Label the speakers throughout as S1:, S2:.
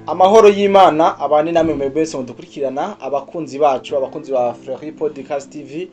S1: Amahoro y'Imana abane namwe mwebwe wese mudukurikirana, abakunzi bacu, abakunzi ba Fleury Podcast TV,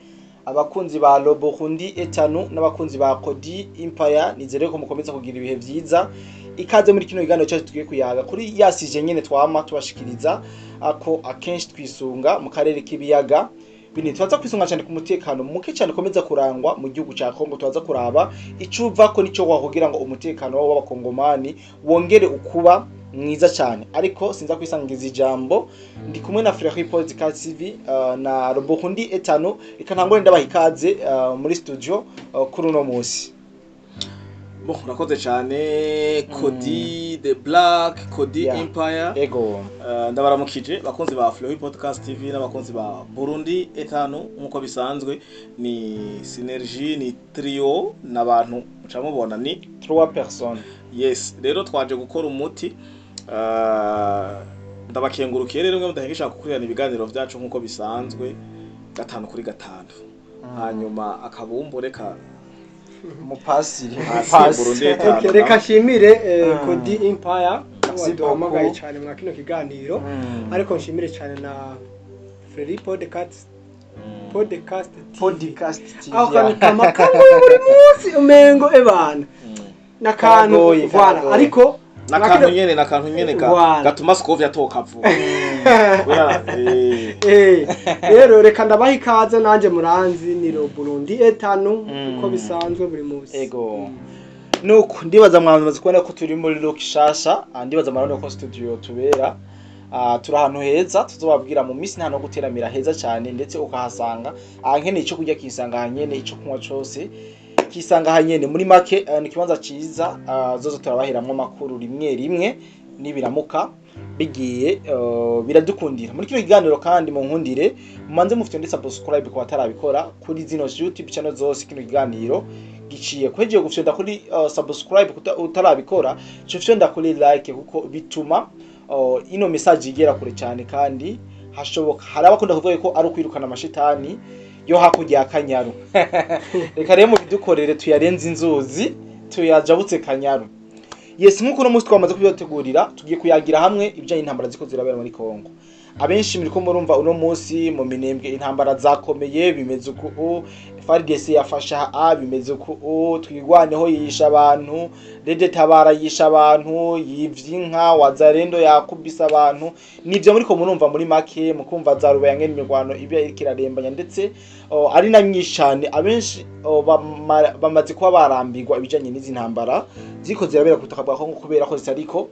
S1: abakunzi ba Lobohundi Etanu n'abakunzi ba Kodi Empire. Nizere ko mukomeza kugira ibihe vyiza. Ikaze muri kino kiganiro cyacu tugiye kuyaga kuri ya sujet nyene twama tubashikiriza, ako akenshi twisunga mu karere k'ibiyaga binini. Turaza kwisunga cyane ku mutekano muke cyane ukomeza kurangwa mu gihugu cya Kongo. Turaza kuraba icyo ko nicyo wakugira ngo umutekano w'abakongomani wongere ukuba mwiza cyane. Ariko sinza kwisangiza ijambo, ndi kumwe na Fleury Podcast TV na Robohundi Etano. Reka ntangure ndabaha ikaze muri studio kuri uno munsi.
S2: Bon, urakoze cyane, Kodi the Black, Kodi Empire.
S1: Ego.
S2: Ndabaramukije bakunzi ba Fleury Podcast TV n'abakunzi ba Burundi Etanu. Nkuko bisanzwe ni synergie, ni trio n'abantu muca mubona ni
S1: trois personnes.
S2: Yes, rero twaje gukora umuti. Ndabakengurukiye rero mwe mudahengesha gukurikirana ibiganiro vyacu nkuko bisanzwe gatanu kuri gatanu. Hanyuma akabumbure ka
S1: Mupasiri.
S2: Pasi Burundi Etanu.
S3: Okay, reka nshimire Kodi Empire
S1: Merci
S3: waduhamagaye
S1: beaucoup.
S3: cyane mwa kino kiganiro, ariko nshimire cyane na Fleury Podcast TV.
S1: Podcast TV.
S3: Aho kantu kama kamwe buri munsi umengo ebana n'akantu.
S1: Karagoye,
S3: Voilà.
S1: karagoye.
S3: Ariko
S2: Nakantu nyene ka
S3: Voilà.
S2: gatuma Scovia atoka vuba. Kubera,
S3: Rero reka ndabaha ikaze nanjye muranzi ni Ro Burundi Etanu uko bisanzwe buri munsi.
S1: Ego. Nuko ndibaza mwamaze kubona ko turi muri look shasha. Ndibaza murabona ko studio tubera. Turi ahantu heza tuzobabwira mu minsi, nta no guteramira heza cyane, ndetse ukahasanga nkeneye icyo kurya kisanga hanyene, icyo kunywa cose kisanga hanyene. Muri make ni ikibanza ciza. Zozo turabaheramwo amakuru rimwe rimwe nibiramuka bigiye biradukundira muri kino kiganiro. Kandi mu nkundire mumanze mufite ndetse subscribe ku batarabikora kuri zino YouTube channel zose kino kiganiro giciye kwegiye gufyonda kuri subscribe. Utarabikora cyo fyonda kuri like, kuko bituma ino message igera kure cyane. Kandi hashoboka hari abakunda kuvuga ko ari ukwirukana amashitani yo hakurya ya Kanyaru. Reka rero mubidukorere tuyarenze inzuzi tuyajabutse Kanyaru. Yes, nk'uko uno munsi twamaze kubibategurira, tugiye kuyagira hamwe ibijyanye n'intambara ziko zirabera muri Kongo. Abenshi muriko murumva uno munsi mu Minembwe intambara zakomeye, bimeze uku, FARDC yafasha a bimeze uku, Twigwaneho yisha abantu, RED Tabara yisha abantu, yivye inka, Wazalendo yakubise abantu. Nivyo muriko murumva muri make, mukumva za Rubaya ngene imirwano iba iriko irarembanya, ndetse ari na myinshi cyane. Abenshi bamaze kuba barambirwa ibijanye n'izi ntambara ziriko zirabera ku butaka bwa Kongo, kubera ko zitariko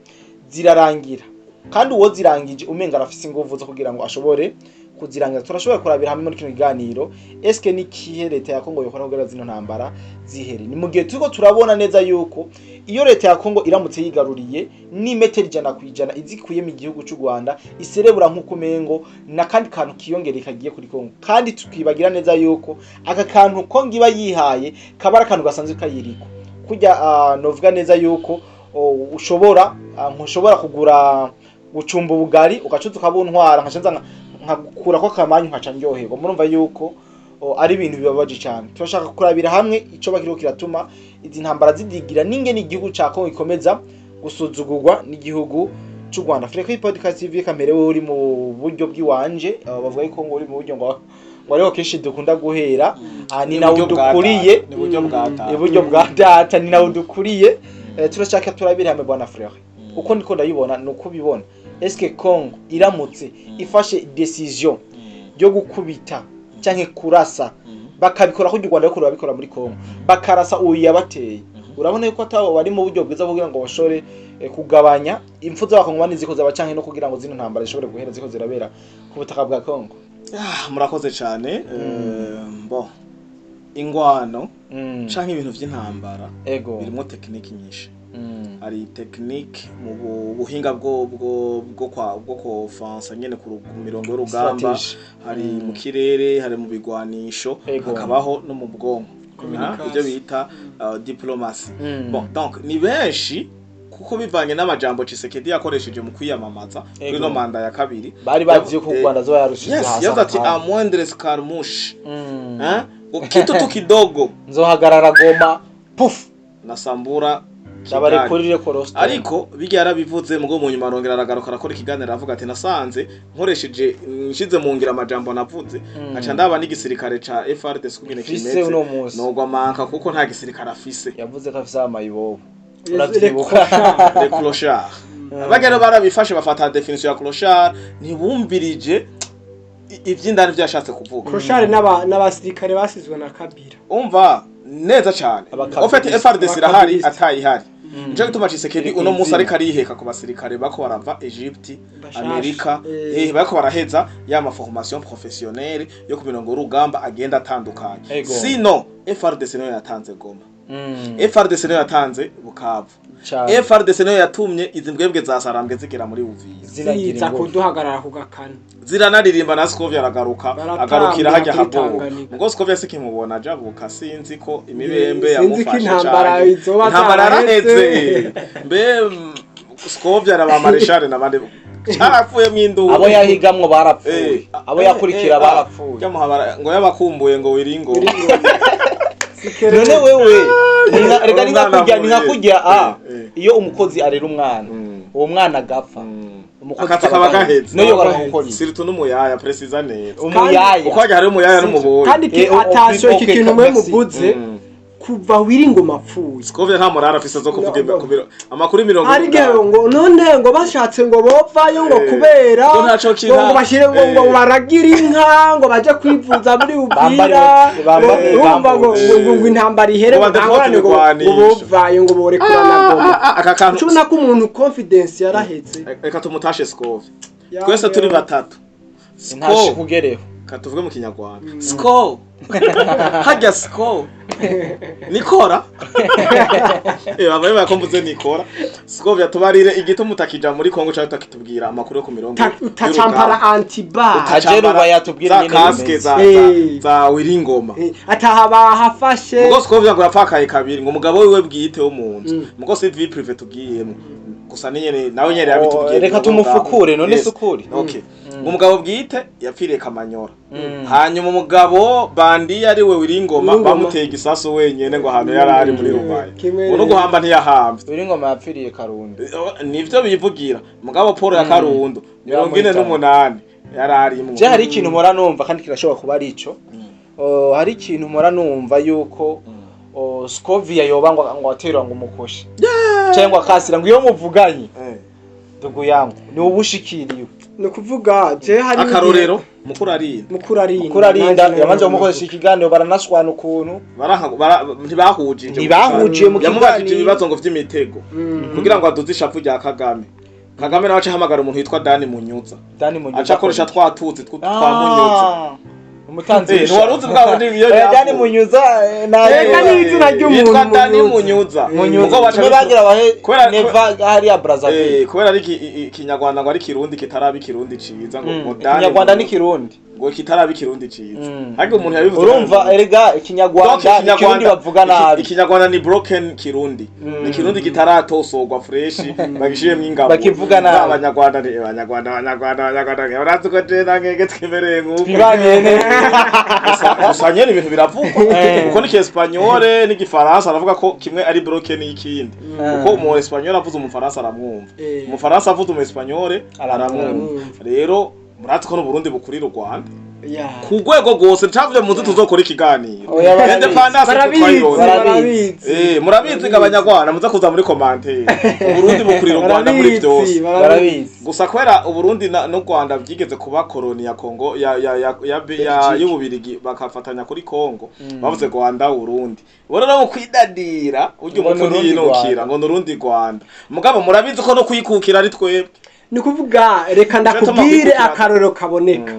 S1: zirarangira, kandi uwo zirangije umenga arafise inguvu zo kugira ngo ashobore kuzirangiza. Turashobora kurabira hamwe muri kino kiganiro eske ni kihe leta ya Kongo yokora kugira zino ntambara zihere. Ni mu gihe turiko turabona neza yuko iyo leta ya Kongo iramutse yigaruriye n'imetero 100% izikuye mu gihugu cy'u Rwanda, iserebura nk'uko umengo n'akandi kantu kiyongereye kagiye kuri Kongo. Kandi tukibagira neza yuko aka kantu Kongo iba yihaye kaba ari akantu gasanzwe kayiriko kujya. Novuga neza yuko ushobora ntushobora kugura gucumba ubugari ugacuza ukabuntwara, nkaca nza nkagukura ko akamanyu nkaca ndyoherwa. Murumva yuko ari ibintu bibabaje cyane. Turashaka kurabira hamwe ico bakiriho kiratuma izi ntambara zidigira n'ingene igihugu ca Kongo gikomeza gusuzugurwa n'igihugu c'u Rwanda. Freko Podcast TV, kamere wewe uri mu buryo bw'iwanje, bavuga yuko ngo uri mu buryo ngo ariho kenshi dukunda guhera. Ni nawe
S2: buryo bwa
S1: udukuriye.
S2: data, ni buryo bwa data.
S1: Iburyo bwa data, ni nawe udukuriye. Turashaka turabira hamwe, bwana Frere, uko ndiko ndabibona ni uko ubibona. Eske Congo iramutse ifashe décision yo gukubita canke kurasa, bakabikora ko u Rwanda ariko rurabikora muri Congo, bakarasa uyu yabateye, urabona yuko atabo bari mu buryo bwiza kugira ngo bashobore kugabanya impfu z'abakongomani ziko zaba, canke no kugira ngo zino ntambara zishobore guhera ziko zirabera ku butaka bwa Congo?
S2: Ah, murakoze cyane. Bon, ingwano canke ibintu vy'intambara birimo technique nyinshi. Hari technique mu buhinga bwo kofansa nyene ku mirongo y'urugamba.
S1: Strategy.
S2: Hari mu kirere, hari mu bigwanisho, hakabaho no mu bwonko.
S3: Communication.
S2: Ibyo bita diplomacy. Bon, donc ni benshi kuko bivanye n'amajambo Tshisekedi yakoresheje mu kwiyamamaza kuri no manda ya kabiri.
S1: Bari bazi yuko u Rwanda zoba yarushize
S2: Yes,
S1: hasi
S2: yavuze ati
S1: aho hantu.
S2: "À moindre escarmouche, hein, ngo kitu tu kidogo
S1: Nzohagarara Goma puf
S2: nasambura
S1: Ndabarekurire ko rosto.
S2: Ariko bijya yarabivuze mugo mu nyuma arongera aragaruka arakora ikiganiro, aravuga ati nasanze nkoresheje nshize mu ngira amajambo navuze, nkaca ndaba n'igisirikare ca FARDC kugene
S1: Fise
S2: kimeze,
S1: uno munsi.
S2: nogwa manka kuko nta gisirikare afise.
S1: Yavuze ko afise amayibobo.
S3: Les
S1: Uravyibuka?
S3: clochards.
S2: Les clochards. Bagero barabifashe bafata définition ya clochard, ntibumvirije ivy'indani vyo yashatse kuvuga.
S3: Clochard n'abasirikare basizwe na Kabila.
S2: Umva neza cyane.
S1: Abakabiliste.
S2: En fait, FARDC irahari
S3: Abakabiliste.
S2: atayihari. Nico gituma Tshisekedi
S1: Iri
S2: uno munsi
S1: kw'izina.
S2: ariko ariheka ku basirikare bako barava Egypte,
S3: Bashasha.
S2: Amerika, bariko baraheza ya ma formation professionnelle yo ku mirongo y'urugamba agenda atandukanye.
S1: Ego.
S2: Sino FARDC niyo yatanze Goma. FARDC niyo yatanze Bukavu.
S1: Cane.
S2: FARDC niyo yatumye izi mbwebwe za Sarambwe zigera muri Uvira.
S1: Ziragira
S3: Ziza
S1: ingufu.
S3: kuduhagarara ku gakana.
S2: Ziranaririmba na Scovia aragaruka,
S3: Baratambira
S2: agarukira hajya
S3: kuri
S2: habo.
S3: Tanganyika.
S2: Ngo Scovia sikimubona ajabuka, sinzi ko imibembe
S3: Sinzi ko
S2: yamufashe
S3: intambara
S2: cane.
S3: izoba
S2: Intambara
S3: zaraheze.
S2: yaraheze. Mbe Scovia na ba Marshal n'abandi carapfuye mw'induru.
S1: Abo yahigamwo barapfuye, abo yakurikira barapfuye.
S2: Cyamuhabara ngo yabakumbuye ngo wiringo.
S1: None wewe reka ni nka
S2: Umwana
S1: kurya, ni nka
S2: avuye.
S1: kurya a
S2: Eh.
S1: iyo umukozi arera umwana, uwo mwana agapfa, umukozi
S2: Akazi kaba gaheze.
S1: niyo gukora iki?
S2: Surtout n'umuyaya, précisa neza.
S1: Umuyaya.
S2: Kuko hajya hari umuyaya n'umuboyi.
S3: Kandi attention, iki kintu mwe muvuze, kuva Wiringoma apfuye,
S2: Scovia nta morale afise zo kuvuga
S3: No, no.
S2: amakuru mirongo
S3: hari igihe
S2: umunani.
S3: ngo none ngo bashatse ngo bopfayo ngo kubera
S2: Ngo ntaco kina.
S3: ngo bashire ngo baragire inka, ngo baje kwivuza muri Uvira,
S1: Bambare-
S3: ngo urumva ngo
S1: bambare.
S3: ngo intambara ihere,
S2: Ngo
S3: ngo nta ngorane, ngo
S2: badefate
S3: ngo bovayo, ngo borekurana Goma.
S2: Ah, ah, aka kantu
S3: Ucubona ko umuntu confidence yaraheze.
S2: Reka tumutashe Scovia. Twese turi batatu.
S1: Ntashi
S2: Sco
S1: kugereho.
S2: katuvuge mu kinyarwanda. Sco hajya Sco Nikora, babaye bakomvuze Nikora. Scovia, tubarire igituma utakija muri Kongo cyangwa utakitubwira amakuru yo ku mirongo
S3: Utacampara antibar.
S1: Aje Ruba yatubwira
S2: za
S1: ingene
S2: casque
S1: bimeze.
S2: za Wiringoma.
S3: Ataha bahafashe.
S2: Mugo Scovia ngo yapfakaye kabiri, ngo umugabo wiwe bwite wo mu nzu, mugo si vie privée tugiyemo, gusa ni nyene nawe nyene yabitubwiye.
S1: Reka tumufukure, none
S2: Yes.
S1: sukuri.
S2: Okay, umugabo bwite yapfiriye Kamanyora, hanyuma umugabo bandi ari we Wiringoma
S3: Wiringoma.
S2: bamuteye igisasu wenyene ngo ahantu yari ari muri Rubaye,
S3: Kimwe
S2: ngo no
S3: rero.
S2: guhamba ntiyahambye.
S1: Wiringoma yapfiriye Karundo.
S2: Nivyo bivugira, mugabo Paul ya Karundo 48
S1: Yamuhitanye.
S2: yari arimwo.
S1: Je hari ikintu mpora numva kandi kirashobora kuba ari ico. Oh, hari ikintu mpora numva yuko Scovia yoba ngo aterwa ngo umukoshi cyangwa akasira, ngo iyo muvuganye, ndugu yangu, ni ubushikiriwe.
S3: Ni ukuvuga je hari
S2: Akarorero mukuru arinda.
S3: Mukuru arinda.
S1: Mukuru arinda
S3: Nanjye
S1: yabanje kumukoresha ikiganiro, baranashwana ukuntu.
S2: Ntibahujije.
S1: Ntibahuje mu
S2: Yamubajije
S1: kiganiro.
S2: ibibazo ngo vy'imitego kugira ngo aduze ishavu rya Kagame. Kagame nawe aca ahamagara umuntu witwa Dani Munyuza,
S1: Dani Munyuza
S2: aca akoresha twa tuzi twa Munyuza.
S1: Umutanzi
S2: Ntiwari uzi bwa bundi iyo
S1: Dani
S2: yapfuye.
S1: Munyuza
S3: Reka
S1: nawe
S3: ni izina ry'umuntu.
S2: Yitwa Dani Munyuza.
S1: Munyuza
S2: Mugo baca
S1: kimwe bagira bahe
S2: Kubera-
S1: neva hariya Brazzaville.
S2: Kubera ari ikinyarwanda ngo ari kirundi kitaraba ikirundi ciza, ngo ngo Dani
S1: Ikinyarwanda
S2: Munyuza.
S1: n'ikirundi.
S2: Ngo kitaraba ikirundi ciza, ariko umuntu yabivuze.
S1: Urumva erega
S2: Donc,
S1: ikinyarwanda n'ikirundi bavuga nabi.
S2: Ikinyarwanda ni broken kirundi, ni kirundi kitaratosorwa fresh, bagishiremwo ingabo.
S1: Bakivuga nabi.
S2: Abanyarwanda ni abanyarwanda, abanyarwanda, abanyarwanda urazi ko je nankenge twimereye nk'uko
S1: Twibaniye neza.
S2: Gusa nyene ibintu biravugwa, kuko n'ikiespanyole n'igifaransa aravuga ko kimwe ari broken y'ikindi, kuko umu espagnol avuze umufaransa aramwumva, umufaransa avuze umu espagnol
S1: Aramwumva.
S2: aramwumva. Rero murazi ko n'Uburundi bukurira u Rwanda
S3: Ya.
S2: ku rwego rwose. Ncavuye muzi tuzokora ikiganiro.
S1: Oya, barabizi.
S2: Independence
S3: Barabizi.
S2: twayironse.
S3: Barabizi.
S2: Murabizi ngo abanyarwanda muze kuza muri commentaire, Uburundi bukurira u Rwanda muri byose.
S1: Barabizi.
S2: Gusa kubera Uburundi n'u Rwanda byigeze kuba koloni ya Kongo ya
S1: Belgique.
S2: y'Ububirigi, bakafatanya kuri Kongo, bavuze Rwanda Urundi, bo rero mu kwidadira urya
S1: Ngo
S2: umupfu
S1: ni Urundi
S2: ntiyinukira
S1: Rwanda.
S2: ngo ni Urundi Rwanda, mugabo murabizi ko no kwikukira ari twebwe.
S3: Ni ukuvuga reka ndakubwire
S2: kwikukira.
S3: akarorero kaboneka.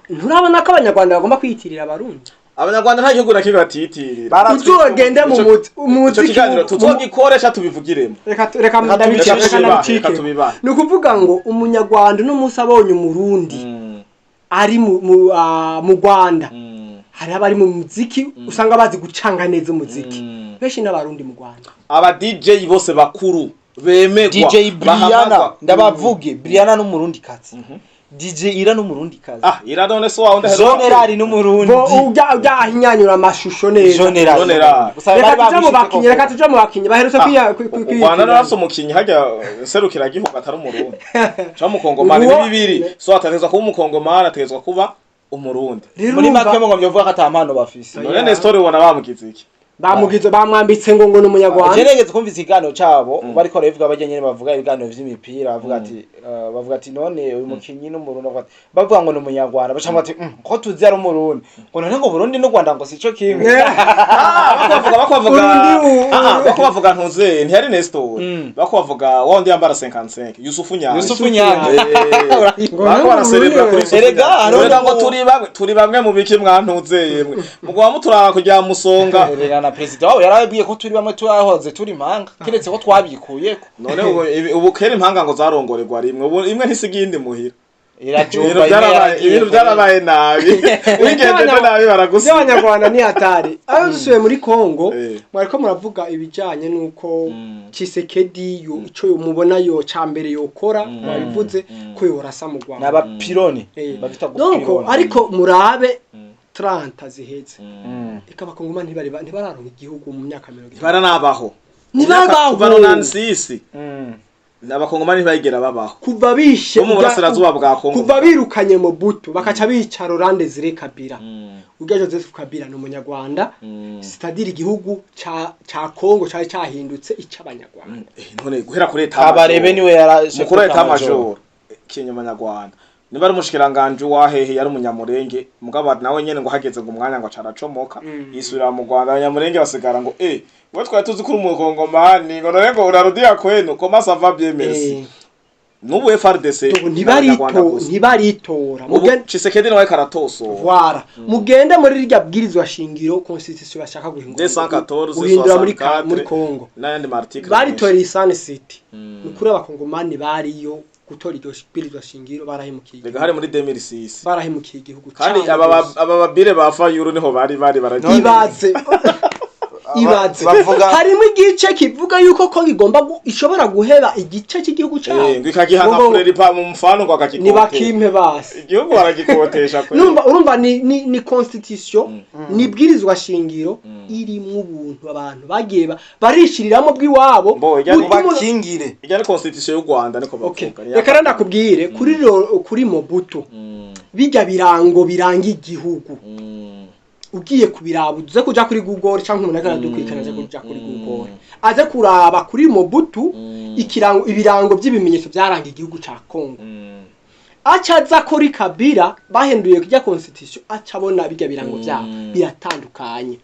S3: Nturabona ko abanyarwanda bagomba kwiyitirira abarundi?
S2: Abanyarwanda nta gihugu na kimwe batiyitirira.
S3: Uzogende mu
S2: Ico
S3: muziki
S2: kiganiro tuzogikoresha tubivugiremo.
S3: Reka reka ndabicike,
S2: Reka
S3: reka
S2: tubibahe,
S3: ndabicike.
S2: reka tubibahe.
S3: Ni ukuvuga ngo umunyarwanda uno munsi abonye umurundi ari mu Rwanda, hari abari mu muziki usanga bazi gucanga neza umuziki, benshi n'abarundi mu Rwanda.
S2: Aba DJ bose bakuru bemegwa
S1: DJ Briana,
S2: bahamagwa.
S1: ndabavuge Briana n'umurundi kazi. DJ Ira n'umurundi kazi.
S2: Ah, Ira none so wawe ndaheruka.
S1: General n'umurundi.
S3: Bo ujya ahinyanyura amashusho neza.
S1: General.
S2: General.
S1: Gusa
S3: Reka
S1: bari
S3: tuje mu
S1: bamushizeko
S3: bakinyi, reka tuje mu bakinyi baherutse kwiya
S2: U Rwanda narafise umukinyi harya serukira gihugu atari umurundi canke umukongomani.
S3: Uwo-
S2: Ni bibiri, so ategerezwa kuba umukongomani, ategerezwa kuba umurundi.
S3: Rero
S1: Muri
S3: urumva
S1: make ngo mvuga ko ata mpano bafise.
S2: None Nestor ubona bamugize iki?
S3: Bamugize, bamwambitse ngo ni umunyarwanda.
S1: Je negeze kumva ikiganiro cabo bariko barabivuga, bajya nyene bavuga ibiganiro vy'imipira, bavuga ati bavuga ati none uyu mukinyi n'umurundi, bavuga ati, bavuga ngo ni umunyarwanda, baca bavuga ati ko tuzi ari umurundi, ngo none ngo Burundi n'u Rwanda ngo sico kimwe.
S2: Ah, bako bavuga
S3: Urundi
S2: ah, bako bavuga ntuze ntiyari Nestor.
S1: Mm.
S2: Bako bavuga wa wundi yambara 55, Yusufu Nyange.
S1: Yusufu Nyange.
S3: Ngo
S2: Bako
S3: ni
S2: baraserebra kuri
S3: Umurundi.
S2: Yusufu
S1: Erega,
S2: Nyange.
S1: hariho
S2: Urega ngo
S1: n'uwo-
S2: turi bamwe mu biki mwantuze yemwe mugwa muturaba kugira musonga.
S1: Erega na perezida wabo yarababwiye ko turi bamwe, twahoze turi impanga, kiretse ko twabikuyeko.
S2: None ubu ubu kera impanga ngo zarongorerwa rimwe, ubu imwe ntisigaye indi muhira.
S1: Irajumba.
S2: Ibintu byarabaye, ibintu byarabaye nabi, wigenjeje nabi baragusiga.
S3: By'abanyarwanda ni hatari. Aho dusubiye muri Kongo, mwariko muravuga ibijanye n'uko Tshisekedi yo ico mubona yo ca mbere yokora, babivuze ko yorasa mu Rwanda.
S1: N'abapironi babita
S3: Donc
S1: gupironi.
S3: ariko murabe 30 ziheze, eka abakongomani ntibararonka igihugu mu myaka 30.
S2: Ntibaranabaho.
S3: Ntibabaho.
S2: Kuva 96 abakongomani ntibagera babaho.
S3: Kuva bishe
S2: Bo mu burasirazuba bwa Kongo.
S3: Kuva birukanye Mobutu, bakaca bica Laurent Desire Kabila. Urya Joseph Kabila ni umunyarwanda, c'est-à-dire igihugu ca Kongo cari cahindutse ic'abanyarwanda.
S2: None guhera kuri état
S1: Kabarebe niwe yara
S2: mukuru état major kinyamanyarwanda, niba ari umushikiranganje wa hehe, yari umunyamurenge, mugabo nawe nyene ngo hageze ngo umwanya ngo acaracomoka yisubira mu Rwanda, abanyamurenge basigara ngo we twari tuzi ko uri umukongomani, ngo none ngo urarudia kwenu, comment ça va bien, merci. N'ubu FARDC
S3: Ubu
S2: n'Abanyarwanda gusa.
S3: ntibaritora.
S2: Ubu Tshisekedi nawe karatosora.
S3: Voilà, mugende muri rirya bwirizwa shingiro, constitution bashaka guhindura
S2: 214
S3: guhindura muri
S2: 64
S3: Kongo,
S2: n'ayandi ma article.
S3: baritoreye Sun City. Ni ukuri abakongomani bariyo gutora iryo bwirizwa shingiro barahemukiye
S2: rega
S3: igihugu.
S2: Hari muri 2006.
S3: Barahemukiye igihugu
S2: Kandi
S3: cane
S2: aba
S3: gose.
S2: aba babire ba Fayulu niho bari baragiye.
S3: Ibaze, ibaze. Harimo igice kivuga yuko Kongo igomba ishobora guheba igice cy'igihugu cyabo.
S2: Ngo ikagiha nka
S3: Ngo-
S2: Fureri pa mu mfano ngo akagikotesha.
S3: Nibakimpe basi.
S2: Igihugu baragikotesha kweli.
S3: Numva urumva ni constitution, ni bwirizwa shingiro irimwo ubuntu abantu bagiye barishiriramo bw'iwabo.
S2: Mbo, ijya ni-
S1: bakingire.
S2: Ijya ni constitution y'u Rwanda niko
S3: Okay.
S2: bavuga.
S3: Reka rero ndakubwire kuri Mobutu, bijya birango biranga igihugu, ugiye kubiraba uze kuja kuri Google, cyangwa umuntu akaradukurikirana aze kuja kuri Google, aze kuraba kuri Mobutu ikirango, ibirango by'ibimenyetso byaranga igihugu ca Congo, aca aza kuri Kabila bahinduye kujya constitution, aca abona bijya birango byabo biratandukanye.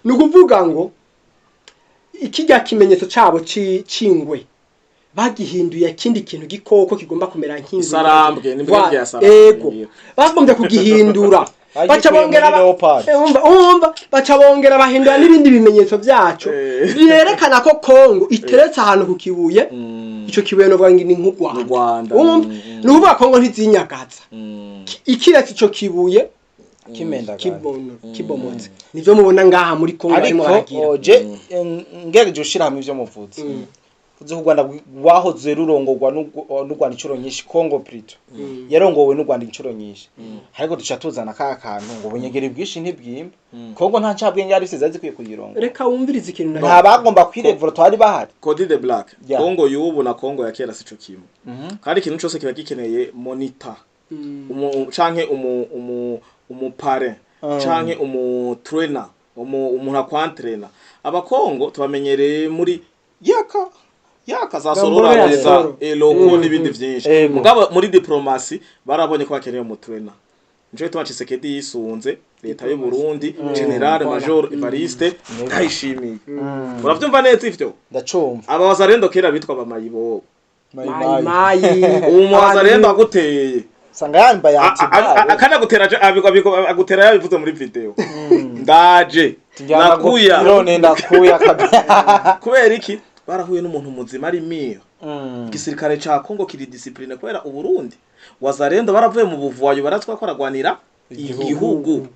S3: Ni ukuvuga ngo ikijya kimenyetso cabo c'ingwe bagihinduye ikindi kintu gikoko kigomba kumera nk'ingwe.
S2: Isarambwe, ni mbwebwe ya sarambwe.
S3: Ego, bagombye kugihindura, baca
S1: Bagikuye
S3: bongera
S1: muri leopard.
S3: Umva, baca bongera bahindura n'ibindi bimenyetso byaco byerekana ko Kongo iteretse ahantu ku kibuye. Ico kibuye novuga ngo ni nk'u
S2: Mu
S3: Rwanda.
S2: Rwanda.
S3: Umva, ni ukuvuga Kongo ntizinyagaza ikiretse ico kibuye
S1: Kimendagara.
S3: Kibomotse. Nivyo mubona ngaha muri Kongo barimo
S1: Ariko
S3: baragira.
S1: oje ngerageje gushira hamwe ivyo muvuze, uzi ko u Rwanda rwahoze rurongorwa n'u Rwanda inshuro nyinshi, Congo plutôt yarongowe n'u Rwanda inshuro nyinshi, ariko duca tuzana ka kantu ngo ubunyegeri bwinshi ntibwimba. Kongo nta ncabwenge yari ifise zari zikwiye kuyirongo.
S3: Reka wumvirize ikintu
S1: Nta bagomba kwirevura twari bahari.
S2: Cody the Black.
S1: Yeah.
S2: Kongo y'ubu na Kongo ya kera sico kimwe. Kandi ikintu cyose kiba gikeneye monitor. Umu canke umu parrain canke umu trainer, umuntu akwantrena. Abakongo tubamenyereye muri yaka yaka za
S3: Gamboro
S2: sorora
S3: ya
S2: neza
S3: soro.
S2: eloko n'ibindi vyinshi.
S1: Ego.
S2: Mugabo muri diplomasi barabonye ko bakeneye umu trainer. Nico gituma Tshisekedi yisunze leta y'u Burundi, General Major Evariste Ndayishimiye. Uravyumva neza ivyo?
S1: Ndacumva.
S2: Aba wazalendo kera bitwa bamayibobo.
S3: Mayi mayi.
S2: Ubu muwazalendo aguteye
S1: Sanga yambaye antibare.
S2: akanagutera agutera yabivuze muri video, ndaje nakuya.
S1: None ndakuya kabisa.
S2: Kubera iki? Barahuye n'umuntu muzima ari miyo. Igisirikare ca Kongo kiri discipline kubera Uburundi. Wazalendo baravuye mu buvuwayo, baratwa ko aragwanira igihugu.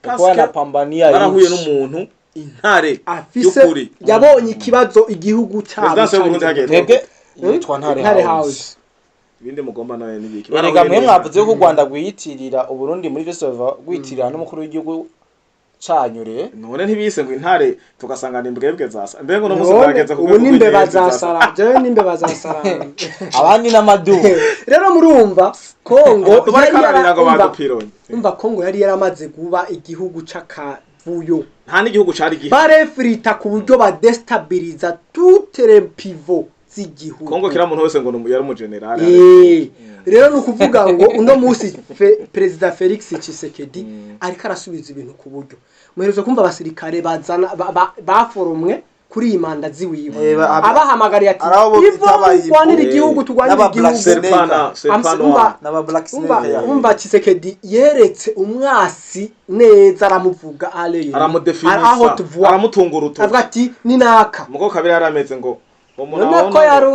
S1: Kuko wanapambania
S2: Barahuye
S1: nchi.
S2: n'umuntu intare
S3: Afise
S2: y'ukuri.
S3: yabonye ikibazo igihugu cyabo.
S2: Presidence y'Uburundi hageze.
S1: Twebwe yitwa Ntare
S3: Ntare
S1: House.
S3: House.
S2: Ibindi mugomba nawe nibiki?
S1: Erega mwe mwavuze ko u Rwanda rwiyitirira Uburundi muri vyose, bava rwiyitirira n'umukuru w'igihugu canyu re.
S2: None ntibise ngo intare tugasanga ni imbwebwe zasa mbega uno munsi
S3: None,
S2: ndageze ku
S3: ubu
S2: rwego
S3: n'imbeba
S2: rw'inyenzi
S3: za
S2: zasa.
S3: sara, jewe n'imbeba za sara.
S1: Abandi n'amadubu.
S3: Rero murumva Kongo
S2: Tuba
S3: yari
S2: kararira ngo badupironye.
S3: Umva, Kongo yari yaramaze kuba igihugu c'akavuyo.
S2: Nta n'igihugu cari gihe.
S3: Barefrita ku buryo badestabiliza toutes les pivots z'igihugu.
S2: Kongo kira muntu wese ngo yari umugenerale.
S3: Rero ni ukuvuga ngo uno munsi Perezida Felix Tshisekedi ariko arasubiza ibintu ku buryo muherezo kumva abasirikare bazana baforomwe kuri iyi manda ziwiwe, abahamagariye ati
S4: Ari abo
S3: ivo
S4: bita abayibu.
S3: turwanire igihugu, turwanire
S4: N'aba Black
S3: igihugu.
S4: Snake.
S2: Serpana Serpano.
S4: N'aba Black
S3: Umva,
S4: Snake ya.
S3: umva, Tshisekedi yeretse umwasi neza, aramuvuga ale aho
S2: Aramudefinisa,
S3: tuvuga,
S2: aramutunga urutoki.
S3: Avuga ati ni naka.
S2: Mugo kabiri yarameze ngo ngo
S3: None
S2: munaona
S3: ko yari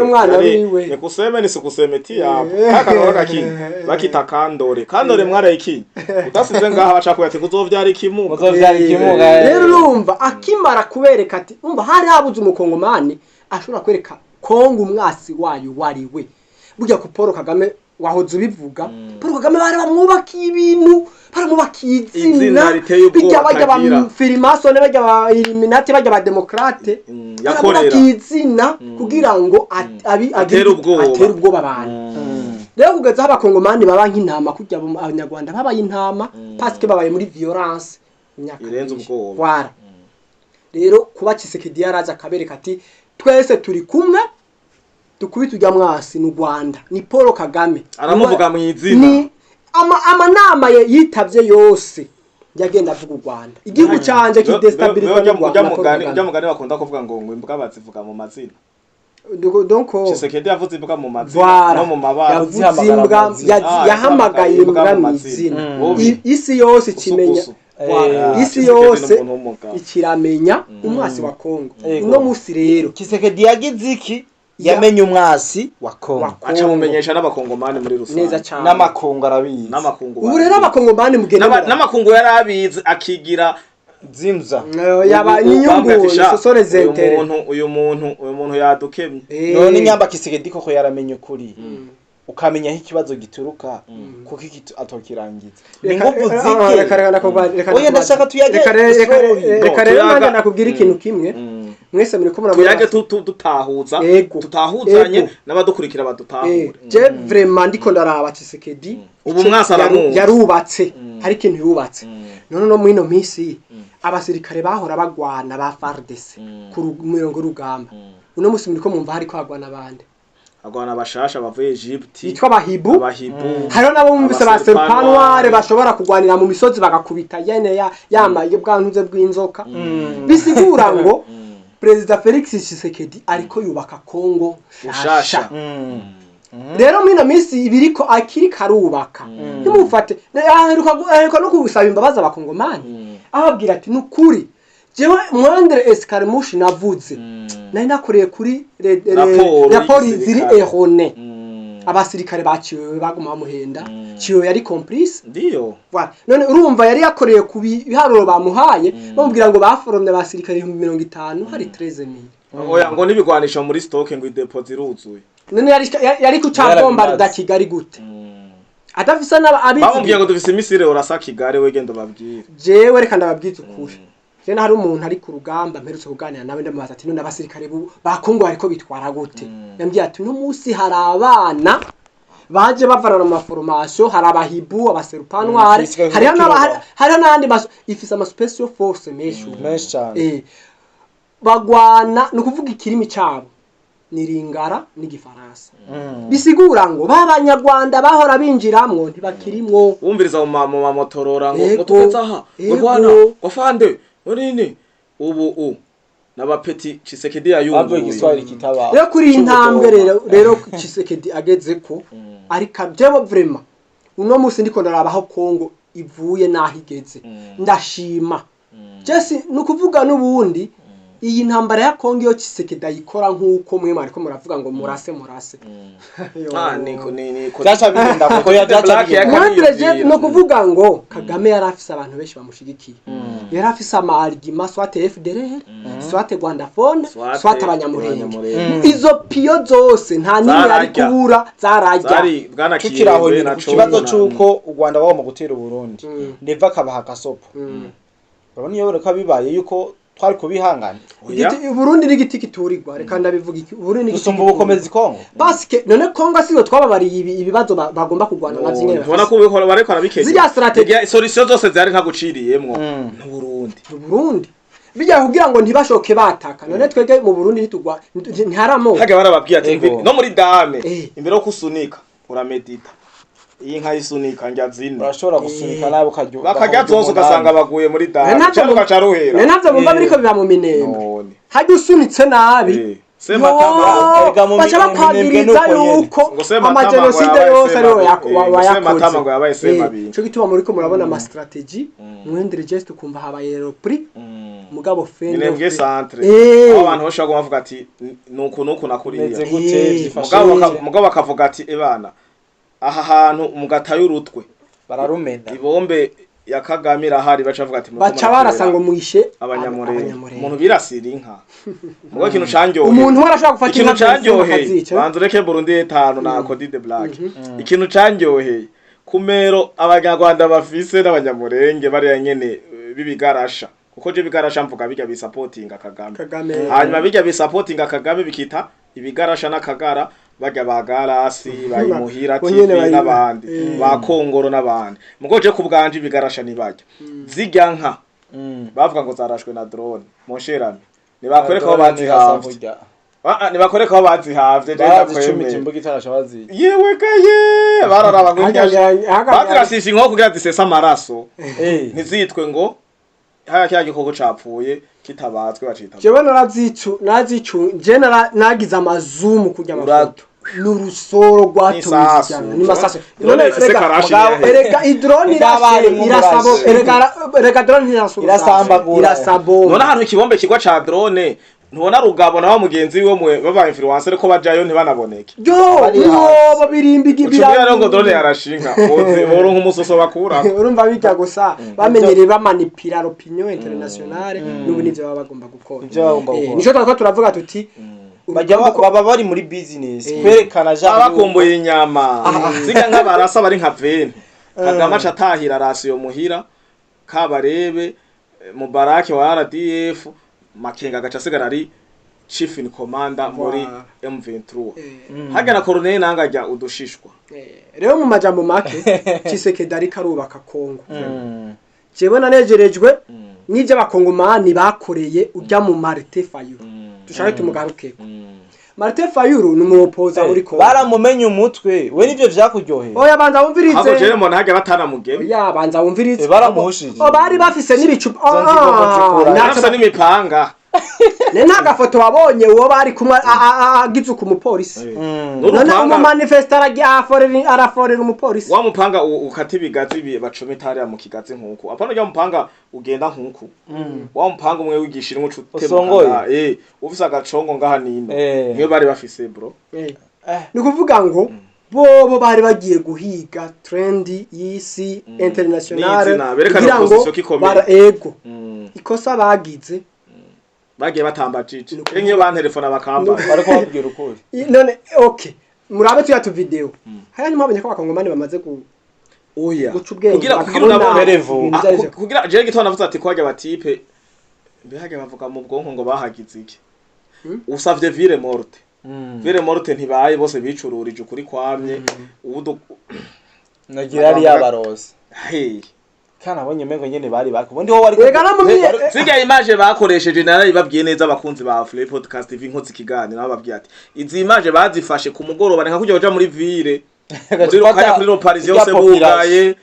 S3: umwana wiwe.
S2: Ni kuseme ni sikuseme ti yapo kaka nora kaki bakita kandore kandore mwarayiki udasize ngaha bacakuye ati kuzovyara ikimuga.
S1: Muzovyara ikimuga.
S3: Rero urumva akimara kubereka ati umva, hari habuze umukongomani ashobora kwereka Kongo umwasi wayo wari we. Burya ku Paul Kagame wahoze ubivuga, Paul Kagame bari bamwubakiye ibintu, baramwubakiye izina
S2: Izina riteye ubwoba
S3: bijya bajya ba
S2: atagira.
S3: firimasone, bajya ba Illuminati, bajya ba demokrate,
S2: Yakorera.
S3: baramwubakiye izina kugira ngo
S2: Atere ubwoba.
S3: atere ubwoba abantu. Rero kugeza aho abakongomani baba nk'intama, kurya abanyarwanda babaye intama parce que babaye muri violence imyaka
S2: Irenze
S3: myinshi.
S2: ubwoba.
S3: Voilà. Rero kuba Tshisekedi yaraza akabereka ati twese turi kumwe, dukubite ujya mwasi ni u Rwanda, ni Paul Kagame.
S2: Aramuvuga mu izina.
S3: Ni amanama ye yitavye yose yagenda avuga u Rwanda, igihugu canje kidestabiliza
S2: Ujya
S3: n'u Rwanda na Paul
S2: mugani ujya
S3: Kagame.
S2: mugani bakunda kuvuga ngo imbwa bazivuga mu mazina.
S3: Donc
S2: Tshisekedi yavuze imbwa mu mazina
S3: Voilà.
S2: no mu mabara.
S3: Yavuze
S1: Zihamagara
S3: imbwa
S1: amazina.
S3: yahamagaye
S2: yahamagaye imbwa
S3: imbwa
S2: mu
S3: mu
S2: mazina.
S3: izina. Isi yose ikimenya.
S2: Gusu.
S3: Voilà. Isi
S2: Tshisekedi
S3: yose
S2: ni umuntu w'umugabo.
S3: ikiramenya umwasi wa Kongo.
S1: Ego.
S3: Uno musi rero
S1: Kisekedi yagize iki? Yamenye umwasi wa Kongo.
S3: Wa
S2: Aca
S3: Kongo.
S2: mumenyesha n'abakongomani muri rusange.
S3: Neza cyane.
S1: N'amakungu arabizi.
S2: N'amakungu.
S3: Ubu rero abakongomani mugenera
S2: N'amakungu yarabizi akigira
S1: Zimza.
S3: Yaba
S2: Ubu bambwira
S3: inyungu
S2: ati, "Sha,
S3: sosore
S2: uyu
S3: zentere."
S2: muntu yadukemye.
S1: None nyamba Kisekedi koko yaramenye ukuri, ukamenya aho ikibazo gituruka, kuko iki atokirangiza ni
S3: Reka
S1: inguvu
S3: reka
S1: zike.
S3: reka reka
S1: Oya, ndashaka tuyage
S3: reka
S1: story.
S3: reka
S2: No,
S3: rero
S2: tuyaga.
S3: nanjye nakubwira ikintu kimwe. Mwese muri ko murabona.
S2: Tuyage dutahuza,
S3: Ego.
S2: tutahuzanye
S3: Ego.
S2: n'abadukurikira badutahure.
S3: Je vraiment ndiko ndaraba Tshisekedi
S2: Ubu mwasi aramuzi.
S3: yarubatse, hari ikintu yubatse. None no muri ino minsi abasirikare bahora bagwana ba FARDC ku mirongo y'urugamba, uno munsi muri ko mwumva hariko hagwana abandi
S2: Agwana bashasha bavuye Egypt.
S3: Bitwa abahibu.
S2: Abahibu.
S3: Hariho nabo bumvise ba
S2: Abaserpanoire.
S3: serpanoire bashobora kugwanira mu misozi bagakubita yene ya yambaye bwa ntuze bw'inzoka. Bisigura ngo Perezida Felix Tshisekedi ariko yubaka Kongo
S2: Bushasha.
S3: shasha. Rero muri ino minsi ibiriko akiri karubaka, ntimufate aheruka no gusaba imbabazi abakongomani, ababwira ati nukuri jewe mwandre escarmouche navuze nari nakoreye kuri
S2: Raporo
S3: raporo ziri
S2: y'igisirikare.
S3: erone. Abasirikare baciwe baguma bamuhenda, ciwe yari complice.
S2: Ndiyo.
S3: Voilà. None urumva yari yakoreye ku biharuro bamuhaye, bamubwira ngo baforomye abasirikare 50,000, hari 13,000.
S2: Oya, ngo n'ibigwanisho muri stock ngo idepo ziruzuye.
S3: None yari kuca
S1: Yarabimaze.
S3: bombarda Kigali gute adafise n'aba abizi?
S2: Bamubwiye ngo dufise imisire urasa Kigali, we genda babwire.
S3: Jewe reka ndababwiza ukuri, je hari umuntu ari ku rugamba mperutse kuganira nawe, ndamubaza ati none abasirikare ba Kongo bariko bitwara gute? Yambwiye ati uno munsi hari abana baje bavanana mu maformation, hari abahibu, abaserpanoire,
S1: Igisirikare
S3: hariho
S1: kiroba.
S3: hariho n'ayandi ifise ama special force menshi ubu.
S1: Menshi cyane.
S3: Bagwana ni ukuvuga ikirimi cabo ni Lingala n'igifaransa, bisigura ngo ba banyarwanda bahora binjiramwo ntibakirimwo.
S2: Wumviriza mu mamotorora ngo
S3: Ego.
S2: ngo tugeze aha ngo
S3: Ego.
S2: rwana ngo fande ngo nini ubu u n'abapeti Tshisekedi
S1: Bavuye
S2: yayunguye.
S1: igiswahili kitaba.
S3: Rero kuri iyi ntambwe rero Tshisekedi ageze ko ariko jewe vraiment uno munsi ndiko ndaraba aho Kongo ivuye n'aho igeze, ndashima. Jesi ni ukuvuga n'ubundi iyi ntambara ya Kongo iyo Tshisekedi ayikora nk'uko mwe mwariko muravuga ngo murase murase.
S2: Ah, ni ko
S1: Byaca bigenda kuko ya byaca
S2: Black
S1: bigenda.
S3: Mwandre je
S2: Yakabiyumvira.
S3: no kuvuga ngo Kagame yari afise abantu benshi bamushigikiye. Yari afise ama argument, soit FDLR, soit rwandophone, soit abanyamurenge.
S2: Abanyamurenge.
S3: Izo pions zose nta nimwe yari
S2: Zararya.
S3: kubura, zararya.
S2: Zari bwana
S1: Tukiri aho
S2: Kiyembe
S1: nyine
S2: na
S1: ku kibazo
S2: Congo
S1: c'uko u Rwanda bagomba gutera Uburundi, Neva akabaha agasopo, urabona iyo reka bibaye yuko twari kubihangana?
S2: Oya.
S3: Uburundi n'igiti kiturirwa, reka ndabivuga iki, Uburundi n'igiti
S1: Dusumba
S3: kiturirwa.
S1: ubukomezi Kongo.
S3: Paske none Kongo siyo twababariye ibi ibibazo bagomba kurwana navyo nyene?
S2: Ntubona ko ubikora bariko barabikenya?
S3: Ziriya strategy-
S2: Ziriya solution zose zari ntaguciriyemwo n'Uburundi.
S3: Burundi bijya kugira ngo ntibashoke bataka. None twebwe mu Burundi ntitugwa, ntiharamo.
S2: Hage barababwiye ati
S1: Ego.
S2: No muri dame, imbere yo kusunika uramedita, iyi nka isunika njya zine.
S1: Urashobora gusunika nabi ukarya
S2: Bakarya zose, ugasanga baguye muri dame
S3: None
S2: cyangwa ugaca ruhera.
S3: None navyo bumva biriko biba mu Minembwe?
S2: None
S3: Hajya usunitse nabi,
S2: Eh, Sematama
S1: Erega mu
S3: baca
S1: Minembwe
S3: bakwagiriza
S1: nuko nyene.
S3: yuko
S2: Ngo Sematama
S3: amajenoside
S2: ngo yabaye
S3: yose ariyo
S2: Semabi. Ngo Sematama
S3: wayakoze.
S2: ngo yabaye Semabi.
S3: Nico gituma muriko murabona ama strategy mwendere geste, ukumva habaye repris, mugabo fende
S2: Minembwe centre, aho abantu bashobora kuvuga ati nuku nuku nakuriya.
S1: Meze gute? Vyifashe
S2: Mugabo
S1: gute?
S2: mugabo bakavuga ati ebana aha hantu mugatayo urutwe,
S1: Bararumena.
S2: Ibombe ya Kagame irahari, baca bavuga ati muriko
S3: Baca barasa ngo
S2: muratera
S3: mwishe
S2: abanyamurenge, umuntu birasira inka. Mugabo ikintu canyoheye,
S3: Umuntu we arashobora gufata
S2: ikintu
S3: inka
S2: canyoheye,
S3: akazica.
S2: Banza ureke Burundi etanu na Cody de Black, ikintu canyoheye kumero abanyarwanda bafise n'abanyamurenge bariya nyene, b'ibigarasha, kuko je bigarasha mvuga bijya bisapotinga Kagame.
S3: Kagame.
S2: Hanyuma bijya bisapotinga Kagame bikita ibigarasha n'akagara, bajya ba Garasi bayimuhira
S3: Bo nyene
S2: TV n'abandi, ba Kongoro n'abandi. Mugo je kubganje ibigarasha nibajya zijya nka bavuga ngo zarashwe na drone, mon cher ami, nibakwereka aho bazihavye. Ah, nibakwereka aho bazihavye, je
S1: Bazicumita
S2: ndakwemeye.
S1: imbuga itarasha bazica.
S2: Yewe gaye, bararaba ngo bazirashisha inkoko kugira zisese amaraso, ntizitwe ngo haya kya gikoko capfuye kitabazwe bacita.
S3: Jewe narazicu narazicu, je nagize amazumu kurya amafoto n'urusoro rwatumye
S2: N'isasu.
S3: zijyana ni masasu.
S2: Drone
S3: None
S2: ifise
S3: rega
S2: karashi
S1: mugabo-
S2: yahe?
S3: Erega idrone
S1: Byabaye
S3: irashe irasabo.
S1: nk'umurashi.
S3: Erega drone ntirasabo.
S1: Irasambagura.
S3: Irasabo.
S2: None ahantu ikibombe kigwa ca drone, ntubona Rugabo nawe mugenzi wiwe mwe baba influencer ko bajayo ntibanaboneke?
S3: Yo
S1: Bari
S3: mwobo birimbigi.
S2: Ucubwira rero ngo drone yarashinka boronka umusoso bakura.
S3: Urumva bijya gusa bamenyereye bamanipira l'opinion internationale, n'ubu nivyo baba bagomba gukora.
S1: Nivyo baba bagomba gukora.
S3: Nico twariko turavuga tuti
S1: Bajya baba bari muri business kwerekana
S2: Baba
S1: genre
S2: bakumbuye inyama ziga nk'abarasa bari nka vene. Kagame aca atahira rasiyo muhira kabarebe, Mubarake wa RDF, Makenga agaca asigara ari chief in commander muri M23, hagera na Colonel nanga ajya udushishwa.
S3: Rero mu majambo make, Tshisekedi ariko arubaka Kongo. Jewe nanejerejwe n'ivyo abakongomani bakoreye ujya mu Martin Fayulu. Dushake tumugarukeko. Martin Fayulu ni umuopoza muri Kongo.
S1: Baramumenye umutwe we, nivyo vyakuryoheye?
S3: Oya, banza
S2: Ahubwo
S3: wumvirize.
S2: jewe mbona hajya batanamugeme.
S3: Oya, banza wumvirize.
S1: Baramuhushije.
S3: Oh, bari bafise n'ibicupa.
S1: Izo nzigo ngo zikura.
S2: Barafise n'imipanga.
S3: Ne nta gafoto wabonye uwo bari kumwe agize uku umupolisi? None
S2: N'urupanga.
S3: umumanifesta aragiye araforera umupolisi.
S2: Wa mupanga ukata ibigazi bacomeka hariya mu kigazi nkuku, apana ujya mupanga ugenda nkuku, wa mupanga umwe wigisha inka uca
S1: Usongoye.
S2: utemuka, ufise agacongo ngaha nino. Niyo bari bafise, bro.
S3: Ni ukuvuga ngo bobo bari bagiye guhiga trend y'isi internationale
S2: N'izina, berekana
S3: kugira ngo
S2: opposition ko ikomeye.
S3: ego ikosa bagize.
S2: Bagiye batamba cici nk'iyo bantelefona bakamba.
S1: Bariko babwira ukuri.
S3: None okay, murabe tuya tu video haya, ntimwabonye ko abakongomani bamaze
S2: Oya.
S3: guca ubwenge
S2: Kugira
S3: bakabona
S2: unabone
S1: Revo.
S3: ibintu ivyo arivyo.
S2: Kugira jewe gitondo navuze ati kwajya batipe mbehage bavuga mu bwonko ngo bahagize iki, usavye ville morte, ville morte ntibaye, bose bicururije ukuri kwamye ubu.
S1: Nagira ari yabarose.
S2: Hey.
S1: Kandi abonye mengo nyene bari bako ubundi ho wari
S3: Erega no mu
S2: Zirya image bakoresheje narabibabwiye neza, abakunzi ba Free Podcast TV, nkoze ikiganiro bababwiye ati izi image bazifashe ku mugoroba, ni nka kujya uja muri ville, muri rukaya kuri Paris yose bugaye.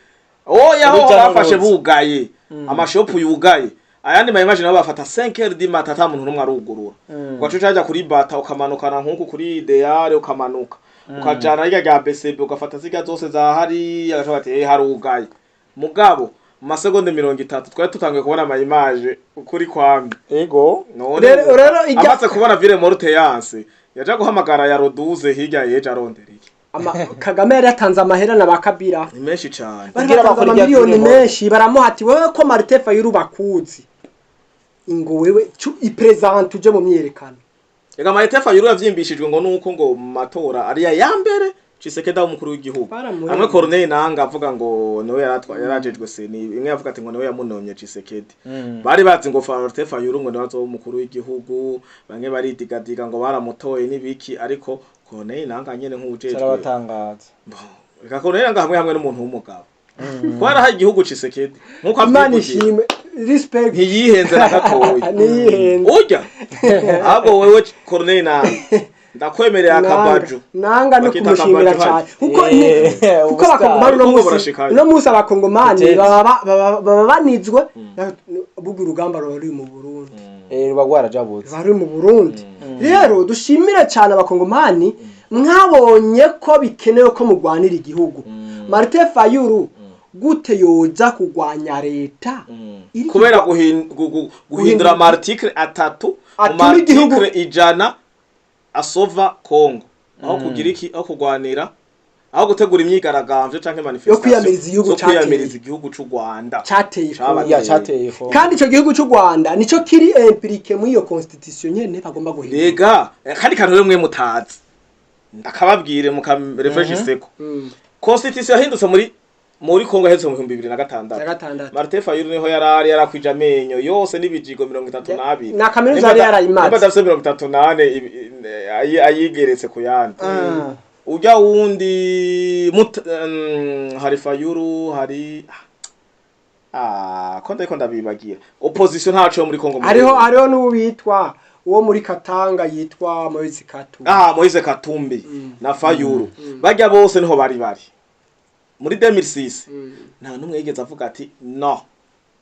S2: Oya, ho
S1: Urujya
S2: bafashe
S1: n'uruza.
S2: bugaye, amashopu yugaye, ayandi ma image nabo bafata 5h du matin ata muntu n'umwe arugurura. Ugaca uja kuri Bata, ukamanukana nkuku kuri Ideal, ukamanuka ukajana hirya rya BCB, ugafata zirya zose za hariya, agaca bati harugaye. Mugabo mu masegonde 30 twari tutanguye kubona ama image ukuri kwamye.
S1: Ego.
S2: None
S3: Rero
S2: amaze kubona ville morte yanse, yaja guhamagara ya Roduze hirya yeje arondera iki.
S3: Kagame yari yatanze amahera na ba Kabila
S2: Ni menshi cane.
S3: Bari
S1: Kugira
S3: batanze
S1: bakore irya
S3: amamiliyoni
S1: filime.
S3: menshi, baramuha ati wewe ko Martin Fayulu bakuzi, ingo wewe ipresente uje mu myiyerekano.
S2: Ega Martin Fayulu yavyimbishijwe ngo nuko ngo mu matora ariya ya mbere Tshisekedi aba umukuru w'igihugu.
S3: Baramuhemba.
S2: Hamwe Corneille Nangaa avuga ngo niwe yaratwa yarajejwe seni, imwe yavuga ati ngo niwe yamunomye Tshisekedi. Bari bazi ngo Martin Fayulu ngo niwe azoba umukuru w'igihugu, bamwe baridigadiga ngo baramutoye n'ibiki, ariko Corneille Nangaa nyene nk'uwujejwe.
S1: Carabatangaza.
S2: Reka Corneille Nangaa hamwe hamwe n'umuntu w'umugabo. Ko yarahaye igihugu Tshisekedi nkuko
S3: Imana
S2: avyivugira.
S3: ishimwe, respect.
S2: Ntiyihenze na gatoya.
S3: Ntiyihenze.
S2: Urya ahubwo wewe Corneille Nangaa ndakwemerera akabaju.
S3: Nanga no
S2: Bakita
S3: kumushimira
S2: akabaju
S3: cyane kuko kuko
S1: ubustar.
S3: abakongomani uno
S2: Ubukungu
S3: munsi,
S2: burashikayo.
S3: uno munsi abakongomani
S1: Potete.
S3: baba banizwe buga urugamba ruba ruri mu Burundi.
S1: Ruba rwarajabutse.
S3: Ruba ruri mu Burundi. Rero dushimire cyane abakongomani mwabonye ko bikenewe ko mugwanira igihugu. Martin Fayulu gute yoza kugwanya leta iri
S2: Kubera guhindura ama article 3 mu
S3: Atuma igihugu-
S2: article 100 asova Congo, aho kugira iki, aho kugwanira, aho gutegura imyigaragambyo canke manifestation
S3: Yo kwiyamiriza igihugu
S2: zo kwiyamiriza
S3: cateye.
S2: igihugu c'u Rwanda
S3: Cateye
S2: Cabateye.
S3: Congo.
S1: Ya cateye ko.
S3: Kandi ico gihugu cy'u Rwanda nico kiri impliqué muri iyo constitution nyene bagomba guhindura.
S2: Rega kandi kantu rero mwe mutazi ndakababwire mukarefreshiseko. Constitution yahindutse muri Congo yahindutse mu 2006.
S3: Na gatandatu.
S2: Martin Fayulu niho yarari yarakwije amenyo yose n'ibijigo 32.
S3: Na kaminuza yari yarayimaze.
S2: Nimba adafise 34 ayigeretse ku yandi. Ujya wundi hari Fayulu hari ko ndiko ndabibagira. Opposition ntaco yo muri Congo.
S3: Hariho n'uwo bitwa uwo muri Katanga yitwa Moise Katumbi.
S2: Moise Katumbi na Fayulu. Bajya bose niho bari bari. Muri 2006 nta numwe yigeze avuga ati no,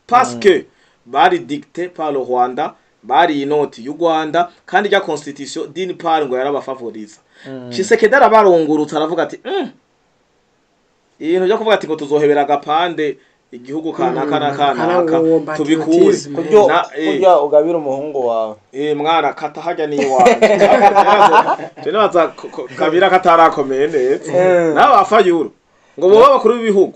S2: parce que bari dicté par le Rwanda, bari inoti y'u Rwanda, kandi rya constitution d'une part ngo yarabafavoriza. Tshisekedi arabarungurutsa aravuga ati ibintu byo kuvuga ati ngo tuzohebera agapande igihugu kanaka na kanaka
S3: Kanaka
S2: tubikure.
S3: patriotisme.
S1: Kuryo kurya ugabira umuhungu wawe.
S2: Mwana kata harya ni iwanje. Je nibaza Kabira katarakomeye neza. Nawe Fayulu ngo boba abakuru b'ibihugu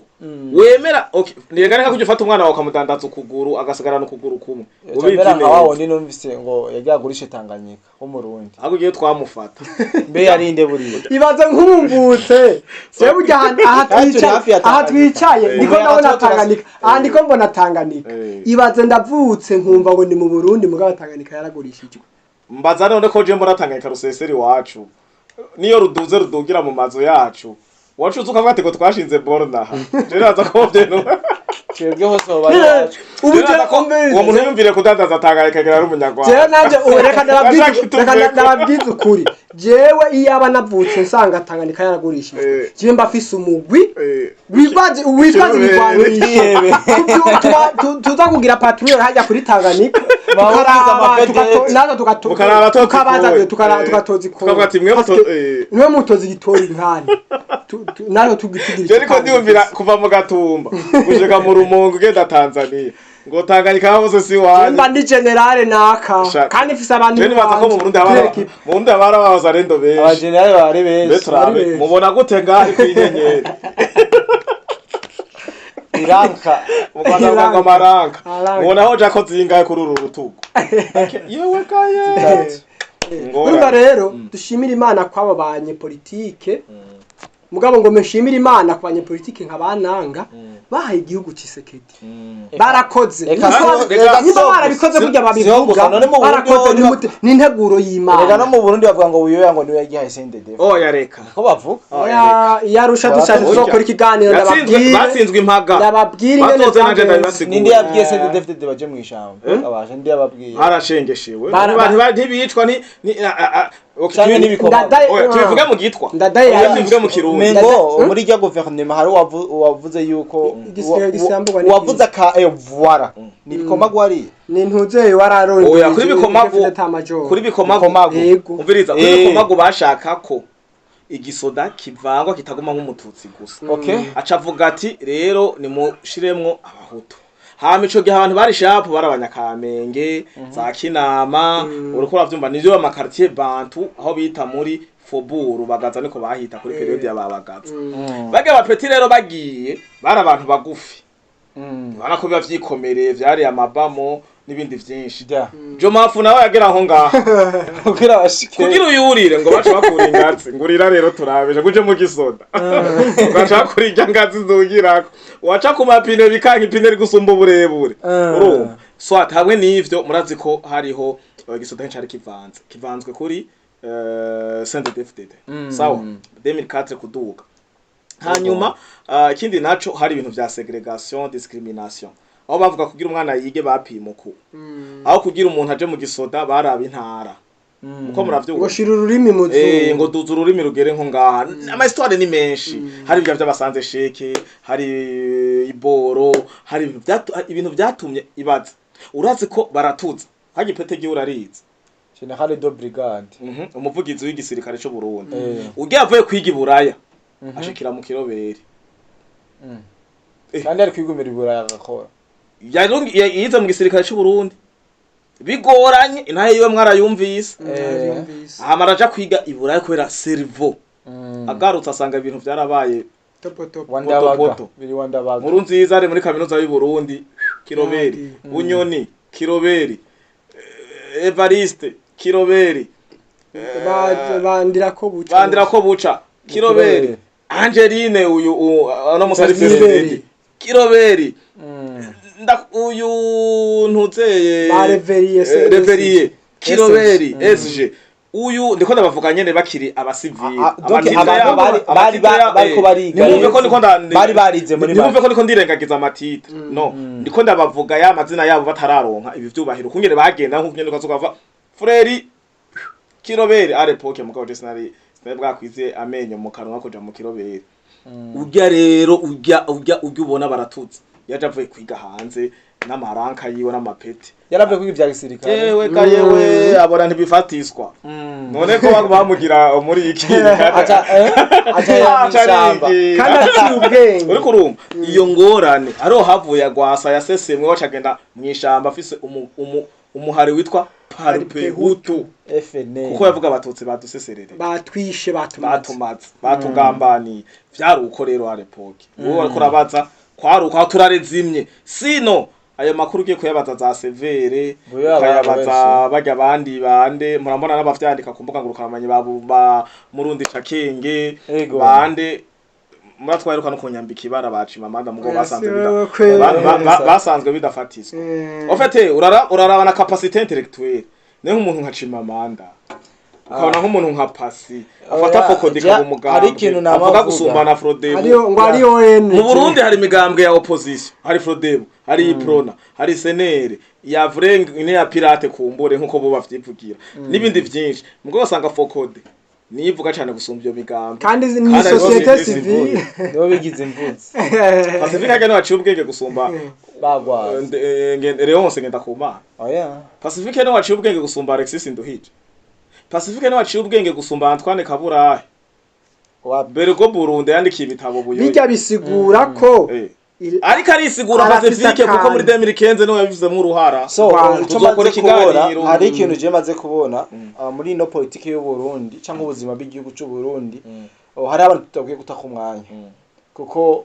S2: wemera, okay, nirega nka kujya ufata umwana wawe ukamudandaza ukuguru agasigarana ukuguru kumwe. Ubizi
S1: Ubizi nka wa
S2: neza.
S1: wundi numvise ngo yagiye agurishe Tanganyika wo mu Burundi.
S2: Ahubwo igihe twamufata.
S1: Mbe yarinde buriya.
S3: Ibaze nk'umvutse jewe burya aha
S1: Kandi turi
S3: twicaye,
S1: hafi ya
S3: aha
S1: Tanganyika.
S3: twicaye niko
S1: Ubu
S3: ndabona
S1: yaratwo
S3: Tanganyika, aha ndiko mbona Tanganyika. Ibaze ndavutse nkumva ngo ni mu Burundi mugabo Tanganyika yaragurishijwe.
S2: Mbaza none ko je mbona Tanganyika ruseseri iwacu. Niyo ruduze rudugira mu mazu yacu. Wacu ukavuga ati ngo twashinze borne aha. Je nibaza ko vyeno.
S1: Twebwe hose hoba ari iwacu.
S3: Ubu
S2: Je nibaza ko uwo muntu yumvire kudandaza Tanganyika agira ari umunyarwanda.
S3: Jewe nanje ubu reka ndababwize,
S2: Ashaka
S3: reka
S2: ituveko.
S3: ndababwize ukuri, jewe iyo aba navutse nsanga Tanganyika yaragurishijwe, jewe mba mfise umugwi witwaje ibigwanisho.
S1: Yebe.
S3: Tuza kugira patrouille hajya kuri Tanganyika,
S1: Baba
S3: tukaraba,
S1: bafise amapedete.
S3: natwe
S2: Mukaraba tozi
S3: tukabaza
S2: ikowe.
S3: tukatoza ikowe.
S2: Tukavuga ati mwe
S3: Parce que mwe mutozi igitori nkani natwe tugira
S2: Je niko ndiyumvira kuva mu Gatumba gushika mu Rumonge ugenda Tanzania ngo Tanganyika hose si wanyu.
S3: Mba ndi generale naka kandi mfise abantu
S2: Je nibaza ko mu Burundi haba
S3: iwanje.
S2: mu Burundi haba abazarendo benshi.
S1: Abajenerali bari
S2: Mbe
S1: benshi.
S2: turabe
S3: Bari benshi.
S2: mubona gute ngaho kw'inyenyeri.
S1: Iranka.
S2: Mu Rwanda bavuga ngo amaranka.
S3: Aranka.
S2: Mubona aho jako zingahe kuri uru rutugu. Yewe kaye.
S3: Urumva rero dushimira Imana kw'abo banyepolitike, mugabo ngo mushimire Imana ku banyepolitike nka bananga bahaye igihugu Tshisekedi, barakoze.
S1: Eka
S3: Niba
S2: reka
S3: barabikoze burya
S1: siho
S3: babivuga,
S1: gusa, none mu Burundi
S3: barakoze
S1: ho
S3: n'integuro
S1: Erega no
S3: y'Imana.
S1: mu Burundi bavuga ngo Buyoya ngo niwe yagihaye CNDD.
S2: Oya reka.
S1: Ko bavuga?
S3: Oya, iyo arusha dushatse
S2: Oya.
S3: tuzokora ikiganiro,
S2: Yatsinzwe
S3: ndababwire
S2: batsinzwe impaga.
S3: ndababwire ingene
S2: Batoze nanje
S3: vyagenze.
S2: ndabibasigura.
S1: Ninde yabwiye CNDD baje mu ijambo? Abasha ninde yababwiye?
S2: Barashengeshewe. Ntibicwa ni okay,
S1: Canke n'ibikoma.
S2: Oya, tubivuge mu gitwa.
S3: Ndadaye
S2: Oya,
S3: yarishwe.
S2: tubivuge mu Kirundi.
S1: Mengo
S3: Ndada-
S1: muri rya guverinoma hari uwavuze yuko
S3: Igisirikare gisambugwa n'ikindi.
S1: uwavuze aka voila ni bikomagu ari
S3: Ni ntuzeye wararongoye
S2: Oya, kuri bikomagu
S3: major.
S2: kuri bikomagu
S1: Bikomagu.
S3: Yego.
S2: Umviriza kuri bikomagu bashaka ko igisoda kivangwa kitaguma nk'umututsi gusa.
S1: Okay.
S2: Aca avuga ati rero nimushiremwo abahutu. Hama ico gihe abantu bari shapu bari abanyakamenge za Kinama, uriko uravyumva nivyo ama quartier bantu aho bita muri Foburu Bagaza niko bahita kuri période ya Babagaza. Barya ba petits rero bagiye bari abantu bagufi, ubona ko biba vyikomereye, vyari amabamo n'ibindi vyinshi. Jomafu nawe yagera aho ngaho
S1: kugira bashike
S2: kugira uyurire ngo bace bakura ingazi, ngurira rero turabeje guje mu gisoda, baca bakura irya ngazi zugirako, waca ku mapine bikanka, ipine rigusumba uburebure. Urumva soit hamwe n'ivyo murazi ko hariho igisoda cari kivanze kivanzwe kuri CNDD-FDD. Sawa, 2004 kuduga. Hanyuma ikindi naco hari ibintu vya ségrégation, discrimination, aho bavuga kugira umwana yige bapima uku, aho kugira umuntu aje mu gisoda baraba intara uko muravyumva.
S3: Ngo shira ururimi mu
S2: Eh,
S3: zuru.
S2: Ngo duza ururimi rugere nko ngaha. Ama histoire ni menshi, hari ibya by'abasanze sheke, hari iboro, hari ibintu byatumye ibaza. Urazi ko baratuza hagi pete gihe urarize.
S1: Général de brigade.
S2: Umuvugizi w'igisirikare c'u Burundi ugiye avuye kwiga i Buraya ashikira mu kiroberi.
S1: Kandi ari kwigumira i Buraya agakora.
S2: Yize mu gisirikare c'u Burundi bigoranye, intahe yiwe mwarayumvise.
S3: Narayumvise.
S2: Hama araja kwiga i Buraya kubera cerveau, agarutse asanga ibintu vyarabaye
S3: Topo topo.
S1: Wandabaga.
S2: Poto.
S1: Biri wandabaga.
S2: Nkuru nziza ari muri kaminuza y'u Burundi kiroberi. Bunyoni kiroberi, Evariste kiroberi.
S3: Bandira ko buca.
S2: Bandira ko buca kiroberi.
S1: Kiroberi.
S2: Angeline uyu ano musari
S3: Kiroberi.
S2: Feredi kiroberi. Uyu ntuzeye
S3: Ba Reveriye.
S2: Reveriye kiroberi SG. Uyu ndiko ndabavuga nyene bakiri abasivili.
S1: Donc abantu bariko bariga
S2: nimwumve ko ndiko nda
S1: bari barize muri
S2: nimwumve ko ndiko ndirengagiza ama titres, no ndiko ndabavuga ya mazina yabo batararonka ibi vyubahiro, kungene bagenda nkuko nyene ukazokava Freri kiroberi à l'époque. Mugabo je sinari bwakwize amenyo mu kanwa kuja mu kiroberi. Urya rero urya ubona baratuza yaje avuye kwiga hanze n'amaranka yiwe n'amapeti.
S1: Yaravuye kwiga ibya gisirikare.
S2: Yewe ka yewe, abona ntibifatiswa none ko bamugira muri iki
S1: aca aca ya mw'ishamba.
S3: Kandi aciye ubwenge.
S2: Uriko urumva iyo ngorane ariho havuye agwasa yasesemwe, wacagenda mw'ishamba afise umuhari witwa Parpehutu.
S1: FNL.
S2: Kuko yavuga abatutsi baduseserere,
S3: batwishe, batumaze.
S2: Batumaze, batugambaniye. Vyari uko rero à l'époque. Wowe wariko urabaza kwari uko aho turarezimye, sino ayo makuru ugiye kuyabaza za severe,
S1: Buya
S2: ukayabaza barya abandi bande murambona n'abavyandika ku mbuga ngurukanabumenyi ba Murundi Cakenge. Bande muratwayeruka no kunyambika ibara bacima amanda mugo
S3: Oya,
S2: basanze
S3: si
S2: bida
S3: wewe kweli.
S2: basanzwe bidafatiswa. En fait uraraba na capacité intellectuelle, niyo nk'umuntu nka Chimamanda, ukabona nk'umuntu nka Pasi afata
S1: Oya,
S2: Focode
S1: ja,
S2: ikaba umugambi
S1: hari ikintu nama
S2: avuga
S1: mvuga.
S2: gusumba na Frodebu.
S3: Ariyo ngo ari ONG.
S2: Mu Burundi hari imigambwe ya opposition, hari Frodebu, hari Iprona, hari Senere ya Vreng ne ya Pirate kumbure nkuko bo bavyivugira n'ibindi vyinshi, mugabo usanga Focode niyivuga cyane gusumba iyo migambi.
S3: Kandi ni
S2: Kandi ari
S3: société
S2: société
S3: civile.
S1: Nibo bigize imvutsi.
S2: Pacifique hajya niwe aciye ubwenge gusumba
S1: bagwaza.
S2: Leonce Ngendakumana.
S1: Oya.
S2: Pacifique niwe waciye ubwenge gusumba Alexis Nduhije. Pacifique niwe waciye ubwenge gusumba Antoine Kaburahe.
S1: Wa
S2: Bergo Burundi yandikiye ibitabo buyoyi.
S3: Bijya bisigura ko
S2: Ariko arisigura
S3: Arafise
S2: Pacifique kuko muri
S3: akantu.
S2: 2015 niwe yabivuzemo uruhara.
S1: So
S3: Rwanda.
S1: ico
S2: Tuzokora
S1: maze kubona,
S2: ikiganiro.
S1: hari ikintu je maze kubona muri ino politiki y'u Burundi cyangwa ubuzima bw'igihugu cy'u Burundi, hari abantu tutakwiye guta ku mwanya kuko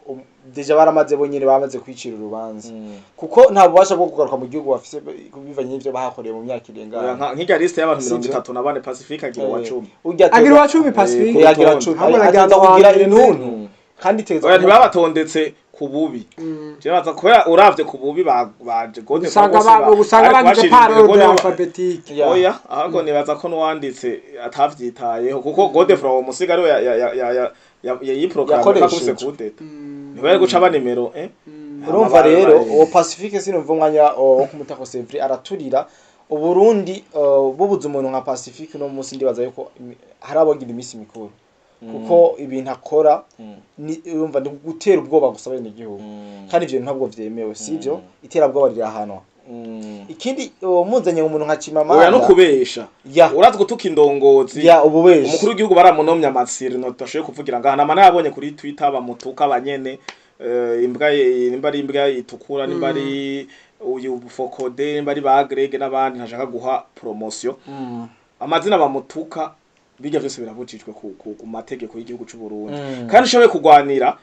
S1: déjà baramaze, bonyene bamaze kwicira urubanza, kuko nta bubasha bwo kugaruka mu gihugu bafise bivanye n'ivyo bahakoreye mu myaka
S2: Oya,
S1: irengana.
S2: Nk'irya liste y'abantu
S1: Sivyo?
S2: 34, Pacifique agira uwa 10.
S1: Urya
S3: Agira uwa 10 Pacifique.
S1: Agira
S2: Urutonde.
S1: 10.
S3: Ahubwo aragira
S1: Ateza
S3: uwa
S1: kugira
S3: mbere.
S1: intuntu kandi iteza
S2: Oya, ntibabatondetse ku bubi. Je baza kubera uravye ku bubi baje gode.
S3: Usanga usanga bagize par ordre alphabétique.
S1: Ya.
S2: Oya, ahubwo nibaza ko n'uwanditse atavyitayeho kuko Godefroid uwo musiga ariwe yayiprogramme
S1: Yakoresheje.
S2: akubise kudeta niwe guca aba nimero
S1: Urumva rero uwo Pacifique sinumva umwanya wo kumutako Sevri araturira Uburundi, bubuze umuntu nka Pacifique no munsi ndibaza yuko hari abogira iminsi mikuru, kuko ibintu akora ni urumva ni gutera ubwoba gusa bene igihugu, kandi ivyo ntabwo vyemewe, sivyo? Iterabwoba rirahanwa. Ikindi muzanye umuntu nka Chimamanda.
S2: Oya, no kubesha.
S1: Ya.
S2: Urazi gutuka indongozi.
S1: Ya, ububeshi.
S2: Umukuru w'igihugu baramunomye amatsiri no tudashoboye kuvugira ngaha, nama nayabonye kuri Twitter bamutuka abanyene, imbwa nimba ari imbwa itukura, nimba ari uyu Focode, nimba ari ba Greg n'abandi ntashaka guha promotion, amazina bamutuka. Bijya byose birabujijwe ku mategeko y'igihugu c'u Burundi. Kandi ushoboye kugwanira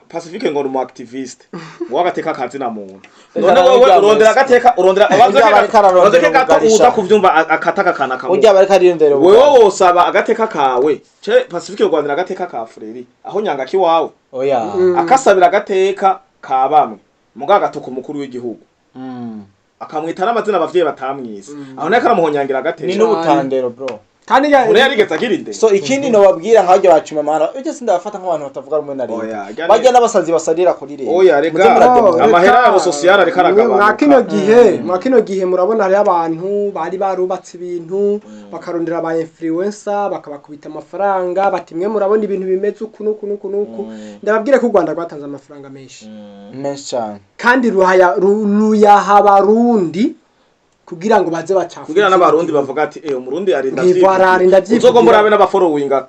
S2: Pacifique ngo ni umu activiste ngo agateka kazina muntu. None
S1: Reka
S2: wewe
S1: nawe
S2: urondera agateka, urondera
S1: Burya bariko ararondera
S2: abanza gato
S1: ubugarisha.
S2: uza kuvyumva akataka kana
S1: Burya
S2: kamu.
S1: bariko ariyondera
S2: Wewe wosaba agateka kawe ce Pacifique kugwanira agateka ka Freri aho nyanga kiwawe,
S1: oya.
S2: akasabira agateka ka bamwe muga agatuka umukuru w'igihugu, akamwita n'amazina abavyeyi batamwise, aho naye karamuhonyangira
S1: Ni
S2: agateka.
S1: n'ubutandero, bro.
S3: Kandi ya
S2: Ure yarigeze agira inde?
S1: So ikindi nobabwira, nk'abarya bacuma amahara, ibyo sindabafata nk'abantu batavuga rumwe na
S2: Oya,
S1: leta.
S2: jya
S1: Barya n'abasazi basadira kuri leta.
S2: Oya, rega.
S1: Muze murademora.
S3: Oh,
S2: Amahera
S3: reka,
S2: yabo social ariko aragabanuka.
S3: Mwa kino gihe murabona hariho abantu bari barubatse ibintu, bakarondera aba influencer, bakabakubita amafaranga, bati mwe murabona ibintu bimeze uku n'uku n'uku n'uku. Ndababwire ko u Rwanda rwatanze amafaranga menshi,
S1: menshi cyane,
S3: kandi ruyaha abarundi kugira ngo baze bacafuze
S2: Kugira n'abarundi bavuga ati eh, umurundi arinda.
S3: Ntivara, arinda avyivugira.
S2: Uzogomba urabe n'abafollowinga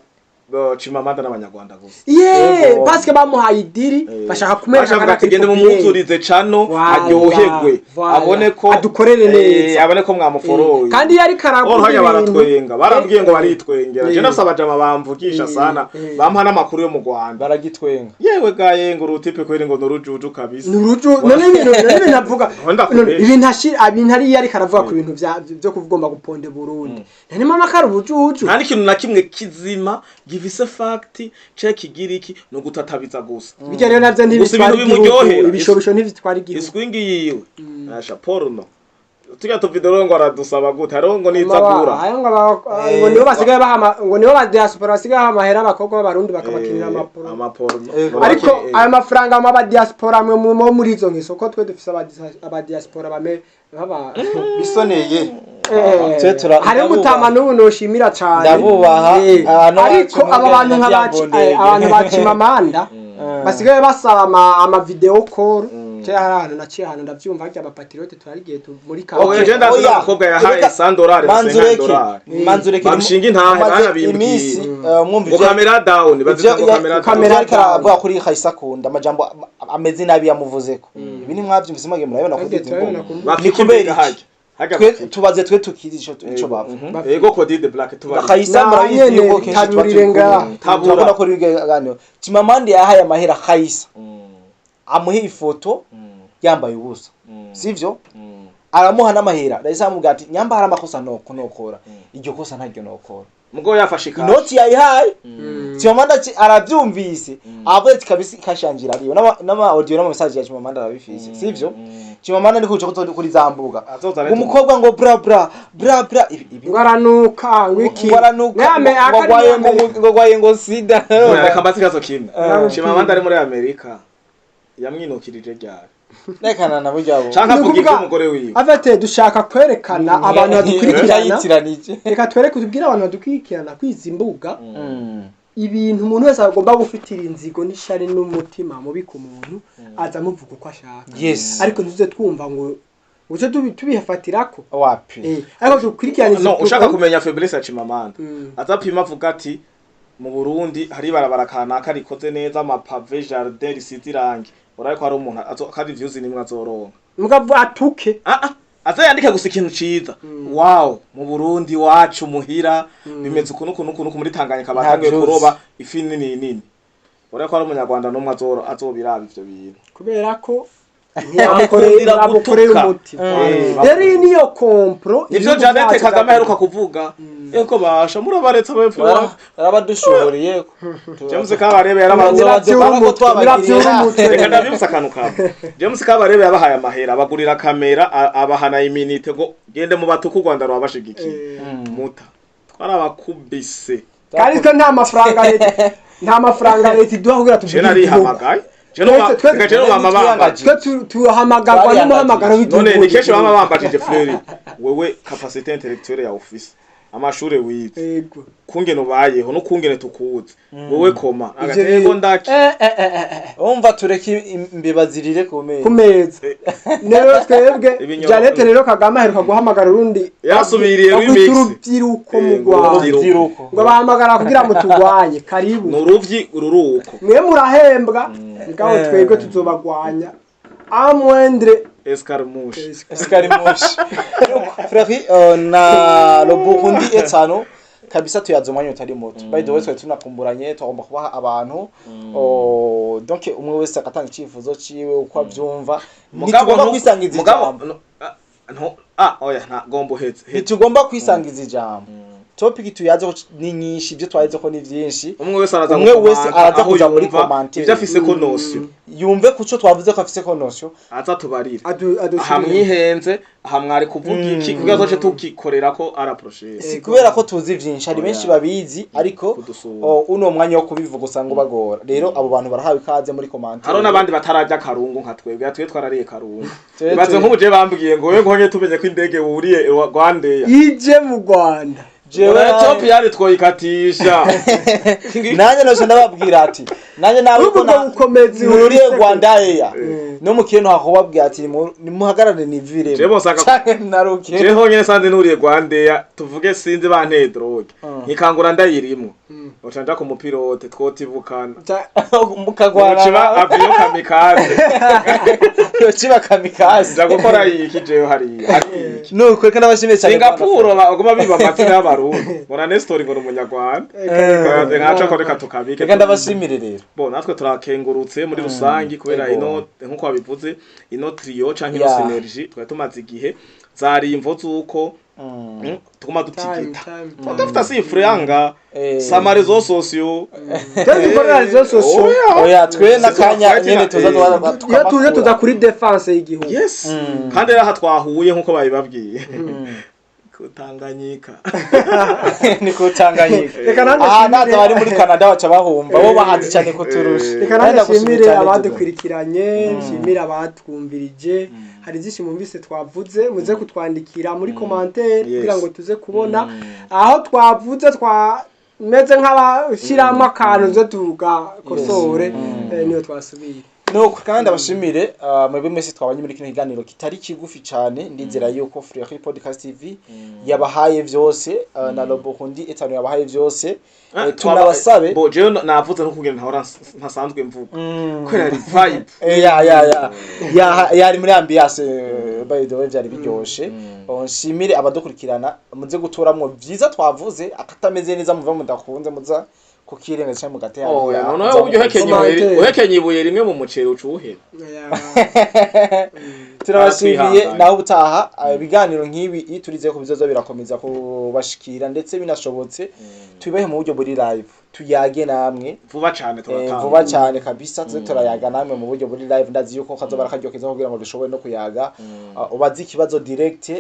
S2: Chimamanda n'abanyarwanda gusa.
S3: Ye.
S1: Yego.
S3: Paske bamuhaye idiri, bashaka kumwereka
S2: Bashavuga ati gende mumwuzurize cano,
S3: Voilà,
S2: aryoherwe,
S3: voilà.
S2: abone ko
S3: Adukorere neza.
S2: Abone ko mwamuforoye.
S3: Kandi iyo ariko aravuga
S2: Orohanya
S3: ibintu
S2: baratwenga, barambwiye ngo baritwengera. Je nafise abajama bamvugisha sana, bampa n'amakuru yo mu Rwanda.
S1: Baragitwenga.
S2: Yewe gaye, ngo urutipe kweri ngo nurujuju kabisa.
S3: Nuruju. None ibintu avuga,
S2: None ndakubesha.
S3: none ibintu ashira, ibintu ari iyo ariko aravuga ku bintu vya byo kugomba guponde Burundi, none mama kari ubujuju.
S2: Nta n'ikintu na kimwe kizima gifise fact ce kigira iki, ni ugutatabiza gusa.
S3: Bijya rero navyo
S2: Gusa
S3: ntibitwara
S2: ibintu
S3: igihugu.
S2: bimuryohera.
S3: Ibishobisho ntibitwara igihugu.
S2: Iswingi yiwe asha porno tujya tuvideo ngo aradusaba gute, hariho ngo nizagura.
S3: Ayo ngo ngo nibo basigaye baha, ngo nibo ba diaspora basigaye baha amahera abakobwa b'abarundi bakabakinira amaporo.
S2: Amaporno.
S3: Ariko ayo mafaranga mu aba diaspora mwe muri izo ngeso, ko twe dufise aba diaspora bame baba
S1: Bisoneye. Twe
S3: hariho umutama n'ubu noshimira cane.
S1: Ndabubaha. Abantu
S3: Ariko
S1: bacu
S3: aba bantu nka
S1: nka
S3: abantu ba Chimamanda basigaye basaba ama video call, cyangwa hari ahantu naciye ahantu ndavyumva harya abapatriote turarigiye muri ka
S2: Oya, je ndazi
S1: Oya.
S2: n'umukobwa yahaye
S1: Reka-
S2: $100 na
S1: Manzureke,
S2: $50.
S1: Manzureke,
S2: Bamushinga intahe,
S1: mumaze
S2: banabimbwiye.
S1: iminsi mwumva
S2: Ngo
S1: ivyo
S2: camera down, bazita ngo camera down.
S3: Camera
S1: ariko aravuga kuri Kayisakunda, amajambo ameze nabi yamuvuzeko. Ibi ntimwavyumvise, mwagiye murabibona kuri
S3: Twagiye
S1: izi
S3: turabibona
S1: mbuga.
S3: ku mbuga.
S2: Bafite
S1: Ni kubera
S2: imbega
S1: iki?
S2: hajya. Hajya
S1: Twe
S2: bafite.
S1: tubaze, twe tukizi ico bapfa.
S2: Ego Cody the Black tubari.
S1: Kayisa
S3: Na
S1: murabizi
S3: nyene
S1: yuko kenshi tuba turi
S3: taburire ngaha.
S1: kumwe.
S2: Tabura.
S1: Turabona ko ibiganiro Chimamanda yahaye amahera Kayisa amuhe ifoto yambaye ubusa, sivyo? Aramuha n'amahera. Raisa amubwira ati nyamba hari amakosa noko nokora, iryo kosa ntaryo nokora.
S2: Mugo yafashe ikashi.
S1: Inoti yayihaye Chimamanda arabyumvise, avuga ati kabisi kashangira ariyo n'ama audio n'ama message ya Chimamanda arabifise, sivyo? Chimamanda ni kuja kuri za mbuga,
S2: Azoza rero.
S1: umukobwa ngo bra bra bra bra ibi ibi
S3: Ngo aranuka, ngo iki.
S1: Ngo aranuka,
S3: Name,
S1: ngo
S3: akari
S1: gwaye
S3: muri Amerika.
S1: ngo gwaye ngo sida.
S2: Oya, reka mbaze ikibazo kimwe. Chimamanda ari muri Amerika. Yamwinukirije ryari?
S1: Rekana na burya bo.
S2: Canke
S3: Ni
S2: avuga
S3: ukuvuga-
S2: ivy'umugore wiwe.
S3: Avete dushaka kwerekana abantu badukurikirana.
S1: Yayitiranije.
S3: Reka twereke, tubwire abantu badukurikirana kwiza imbuga ibintu umuntu wese agomba gufitira inzigo n'ishari n'umutima mubi ku muntu, aza amuvuga uko ashaka. Ariko ntuze twumva ngo uze tubihafatirako.
S1: Wapi.
S3: Ariko dukurikirane izi
S2: No, ushaka
S3: mbuga.
S2: kumenya faiblesse ya Chimamanda. Azapima avuga ati mu Burundi hari ibarabara kanaka rikoze neza, amapave, jardin risize irangi. Uraye ko hari umuntu kandi views nimwe azoronka.
S3: Mugabo atuke.
S2: Ah ah, aza yandike gusa ikintu ciza. Wow, mu Burundi wacu muhira bimeze ukuntu ukuntu ukuntu, muri Tanganyika batanguye
S1: Nta views.
S2: kuroba ifi nini nini. Uraye ko hari umunyarwanda n'umwe azobiraba ivyo bintu.
S3: Kubera ko ntiyamukoreye,
S2: Bakundira
S3: ntibamukoreye
S2: gutuka.
S3: umuti. Rero iyi niyo complot
S2: Nivyo
S3: ibihugu
S2: Jeannette
S3: byacu
S2: Kagame
S3: byakoze.
S2: aheruka kuvuga. Eko basha murabaretse abepfo.
S1: Barabadushoboreye.
S2: James Kabarebe yarabaze.
S3: Biravyura umutwe.
S2: Reka ndabibutsa akantu kamwe. James Kabarebe yabahaye amahera, abagurira kamera, abahana iminite ngo gende mu batuku u Rwanda rwabashigikiye. Muta. Twarabakubise.
S3: Kandi twe nta mafaranga leta iduha kugira
S2: Je
S3: tuvugire igihugu.
S2: narihamagaye. Je no reka je no bama bambaje.
S3: Twe tuhamagarwa n'umuhamagaro w'igihugu.
S2: None ni kenshi bama bambajije Fleury. Wewe capacité intellectuelle ya office. Amashure wize.
S3: Yego.
S2: Kungene ubayeho no kungene tukuze. Wewe koma.
S3: Ivyo
S2: Agatego ndaki.
S1: Umva, tureke imbeba zirire ku meza.
S3: Ku meza rero twebwe
S2: Ibinyoma.
S3: Jeannette rero Kagame aheruka guhamagara urundi
S2: Yasubiriye
S3: bakwita
S2: remix.
S3: urubyiruko mu
S2: Ngo
S3: Rwanda,
S2: urubyiruko.
S3: ngo bahamagara kugira ngo turwanye, karibu.
S2: Ni uruvyi ururuko.
S3: Mwe murahembwa, mugabo twebwe tuzobagwanya amwendre.
S2: Escarmouche.
S1: Escarmouche. Frère, na le Burundi etano Kabisa tuyaze umwanya utari muto. By the way, twari tunakumburanye, tugomba kubaha abantu, donc umwe wese agatanga icifuzo ciwe uko avyumva. Ntitugomba kwisangiza
S2: Mugabo
S1: ijambo.
S2: No, oya, nta gombo hetse.
S1: Ntitugomba kwisangiza ijambo. Topic tuyaze ko ni nyinshi, ibyo twayaze ko ni vyinshi.
S2: Umwe wese araza
S1: Umwe wese
S2: gukomanta
S1: araza
S2: aho
S1: kuja muri
S2: yumva
S1: commentaire.
S2: ivyo afise ko notion.
S1: Yumve kuco twavuze ko afise ko notion.
S2: Aza tubarire aha
S3: Adusubire.
S2: mwihenze, aha mwari kuvuga iki, kugira tuce tukikorera ko araproche.
S1: Si kubera ko tuzi vyinshi, hari
S2: Oya.
S1: benshi babizi, ariko
S2: Kudusura.
S1: Uno mwanya wo kubivuga usanga ubagora. Rero abo bantu barahawe ikaze muri commentaire.
S2: Hariho n'abandi batararya karungu nka twebwe, twe twarariye karungu. Ibaze nk'ubu je bambwiye ngo wewe nkonye tumenye ko indege wuriye Rwandair
S3: Ije mu Rwanda.
S1: Jewe
S2: Ethiopia yari twoyikatisha.
S1: Nanjye noje ndababwira ati nanjye nawe
S3: N'ubwo
S1: ko na
S3: bukomezi
S1: nuriye
S3: ufise.
S1: Rwanda Air no mu kintu hakubabwira ati nimuhagarare nivire
S2: Jewe bosanga
S1: canke naruke.
S2: Je honyene sanze nuriye Rwandair, tuvuge sinzi banteye drogue, nkikangura ndayirimwo, uca nja ku mupilote twotibukana.
S1: Mukagwana.
S2: Uciba avion kamikaze.
S1: Yochiba kamikaze.
S2: Nja gukora iki jewe hariya? Hari iki?
S1: Nuko reka ndabashimiye cyane.
S2: Singapore baguma biba amazina y'abarundi, mbona Nestor ngo ni umunyarwanda nkaca ko reka tukabike.
S1: Reka ndabashimire rero.
S2: Bo natwe turakengurutse muri rusangi kubera
S1: Ego.
S2: ino, nkuko wabivuze, ino trio canke ino synergie twari tumaze igihe, zari imvo z'uko tuguma dutigita tudafite si franga sama réseaux sociaux.
S3: Twe dukorera réseaux sociaux.
S2: Oya.
S1: Oya, twe n'akanya
S2: Fighting
S1: nyene tuza
S3: Iyo tuje tuza kuri défense y'igihugu.
S2: Yes, kandi rero aha twahuye nkuko babibabwiye ku Tanganyika.
S1: Ni ku Tanganyika.
S3: Reka nanjye
S1: Aha naza bari muri Canada baca bahumva bo bahazi cyane kuturusha.
S3: Reka
S1: Nanjye
S3: nanjye
S1: ndagushimiye
S3: nshimire
S1: cyane, Dudu.
S3: abadukurikiranye, nshimire abatwumvirije. Hari byinshi mwumvise twavuze, muze kutwandikira muri commentaire kugira ngo tuze kubona aho twavuze twameze nk'abashyiramo akantu, tuze tugakosore, niyo twasubira.
S1: Nuko kandi ndabashimire mwebwe mwese twabanye muri kino kiganiro kitari kigufi cyane. Ndizera yuko Fleury Podcast TV yabahaye vyose, na Robohundi etano yabahaye vyose. Tunabasabe
S2: Bo jewe navuze no kugira ntahora ntasanzwe mvuga kubera ari vibe.
S1: Ya yari muri ambiance, by the way byari biryoshe. Nshimire abadukurikirana, muze gutoramwo vyiza twavuze, akatameze neza muva mudakunze muza kukirenga cyangwa mugatera.
S2: Oya, noneho uburyo uhekenye ibuye
S3: Commentaire.
S2: uhekenye ibuye rimwe mu muceri uca uwuheba.
S1: Turabashimiye.
S2: Baratwihanganye.
S1: Naho ubutaha. Ibiganiro nk'ibi iyo turizeye ko bizoza birakomeza kubashikira, ndetse binashobotse tubibahe mu buryo buri live, tuyage namwe.
S2: Vuba cane turatanga.
S1: Vuba cyane kabisa tuze turayaga namwe mu buryo buri live. Ndazi yuko kazoba karyoheza kugira ngo dushobore no kuyaga. Ubaze ikibazo direct,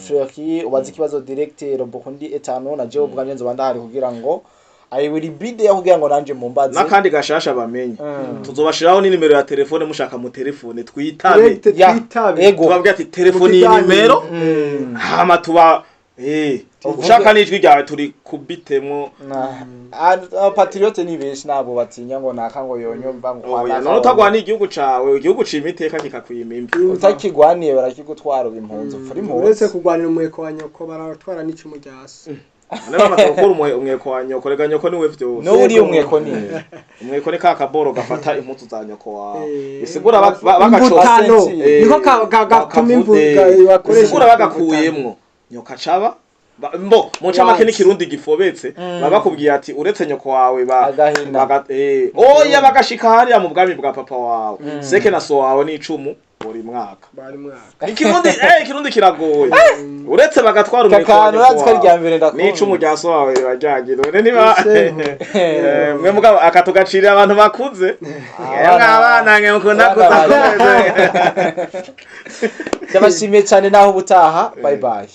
S1: Fleury, ubaze ikibazo direct Robokundi etano, na jewe ubwanjye nzoba ndahari kugira ngo I will be there kugira ngo nanje mumbaze.
S2: N'akandi gashasha bamenye, tuzobashiraho n'inimero ya telefone, mushaka mu telefone twitabe.
S3: Direct
S1: Ya,
S3: twitabe.
S1: ego.
S2: Tubabwira ati telefone iyi
S3: Mu
S2: nimero,
S3: kiganiro.
S2: hama tuba ushaka n'ijwi ryawe turi kubitemwo.
S1: Abapatriote ni benshi, ntabwo batinya ngo naka ngo yonyumva ngo kwa
S2: Oya,
S1: naka.
S2: none utagwana igihugu cawe, igihugu cima iteka kikakwima imvi.
S1: Utakigwaniye barakigutwara, uba impunzi, upfa uri
S3: Uretse
S1: impunzi.
S3: kurwanira umuheko wa nyoko, baratwara n'icumu rya so.
S2: None bamaze gukura umweko wa nyoko, rega nyoko niwe vyose.
S1: N'ubu uriye umweko ni
S2: Umweko ni ka kaboro gafata impuzu za nyoko wawe, bisigura
S3: Imvutano.
S2: bagacoza.
S3: Niko gatuma imvuga bakoresha.
S2: Bisigura bagakuyemwo nyoko acaba mbo mu ncamake n'ikirundi gifobetse, baba bakubwiye ati uretse nyoko wawe ba
S1: Agahina.
S2: Oya, bagashika hariya mu bwami bwa papa wawe, seke na so wawe n'icumu buri mwaka.
S3: Bari mwaka.
S2: Ikirundi, ikirundi kiragoye. Uretse bagatwara umweko wa
S1: Kakanu
S2: nyoko
S1: urazi ko ari irya
S2: wawe
S1: mbere ndakunda.
S2: n'icumu rya so wawe ribajyagira none niba
S3: Ese.
S2: Mwe mugabo akatugacirira abantu bakuze. Abana mwe mukunda
S1: Abana
S2: kuza.
S1: Ndabashimiye cyane, naho ubutaha, bye bye.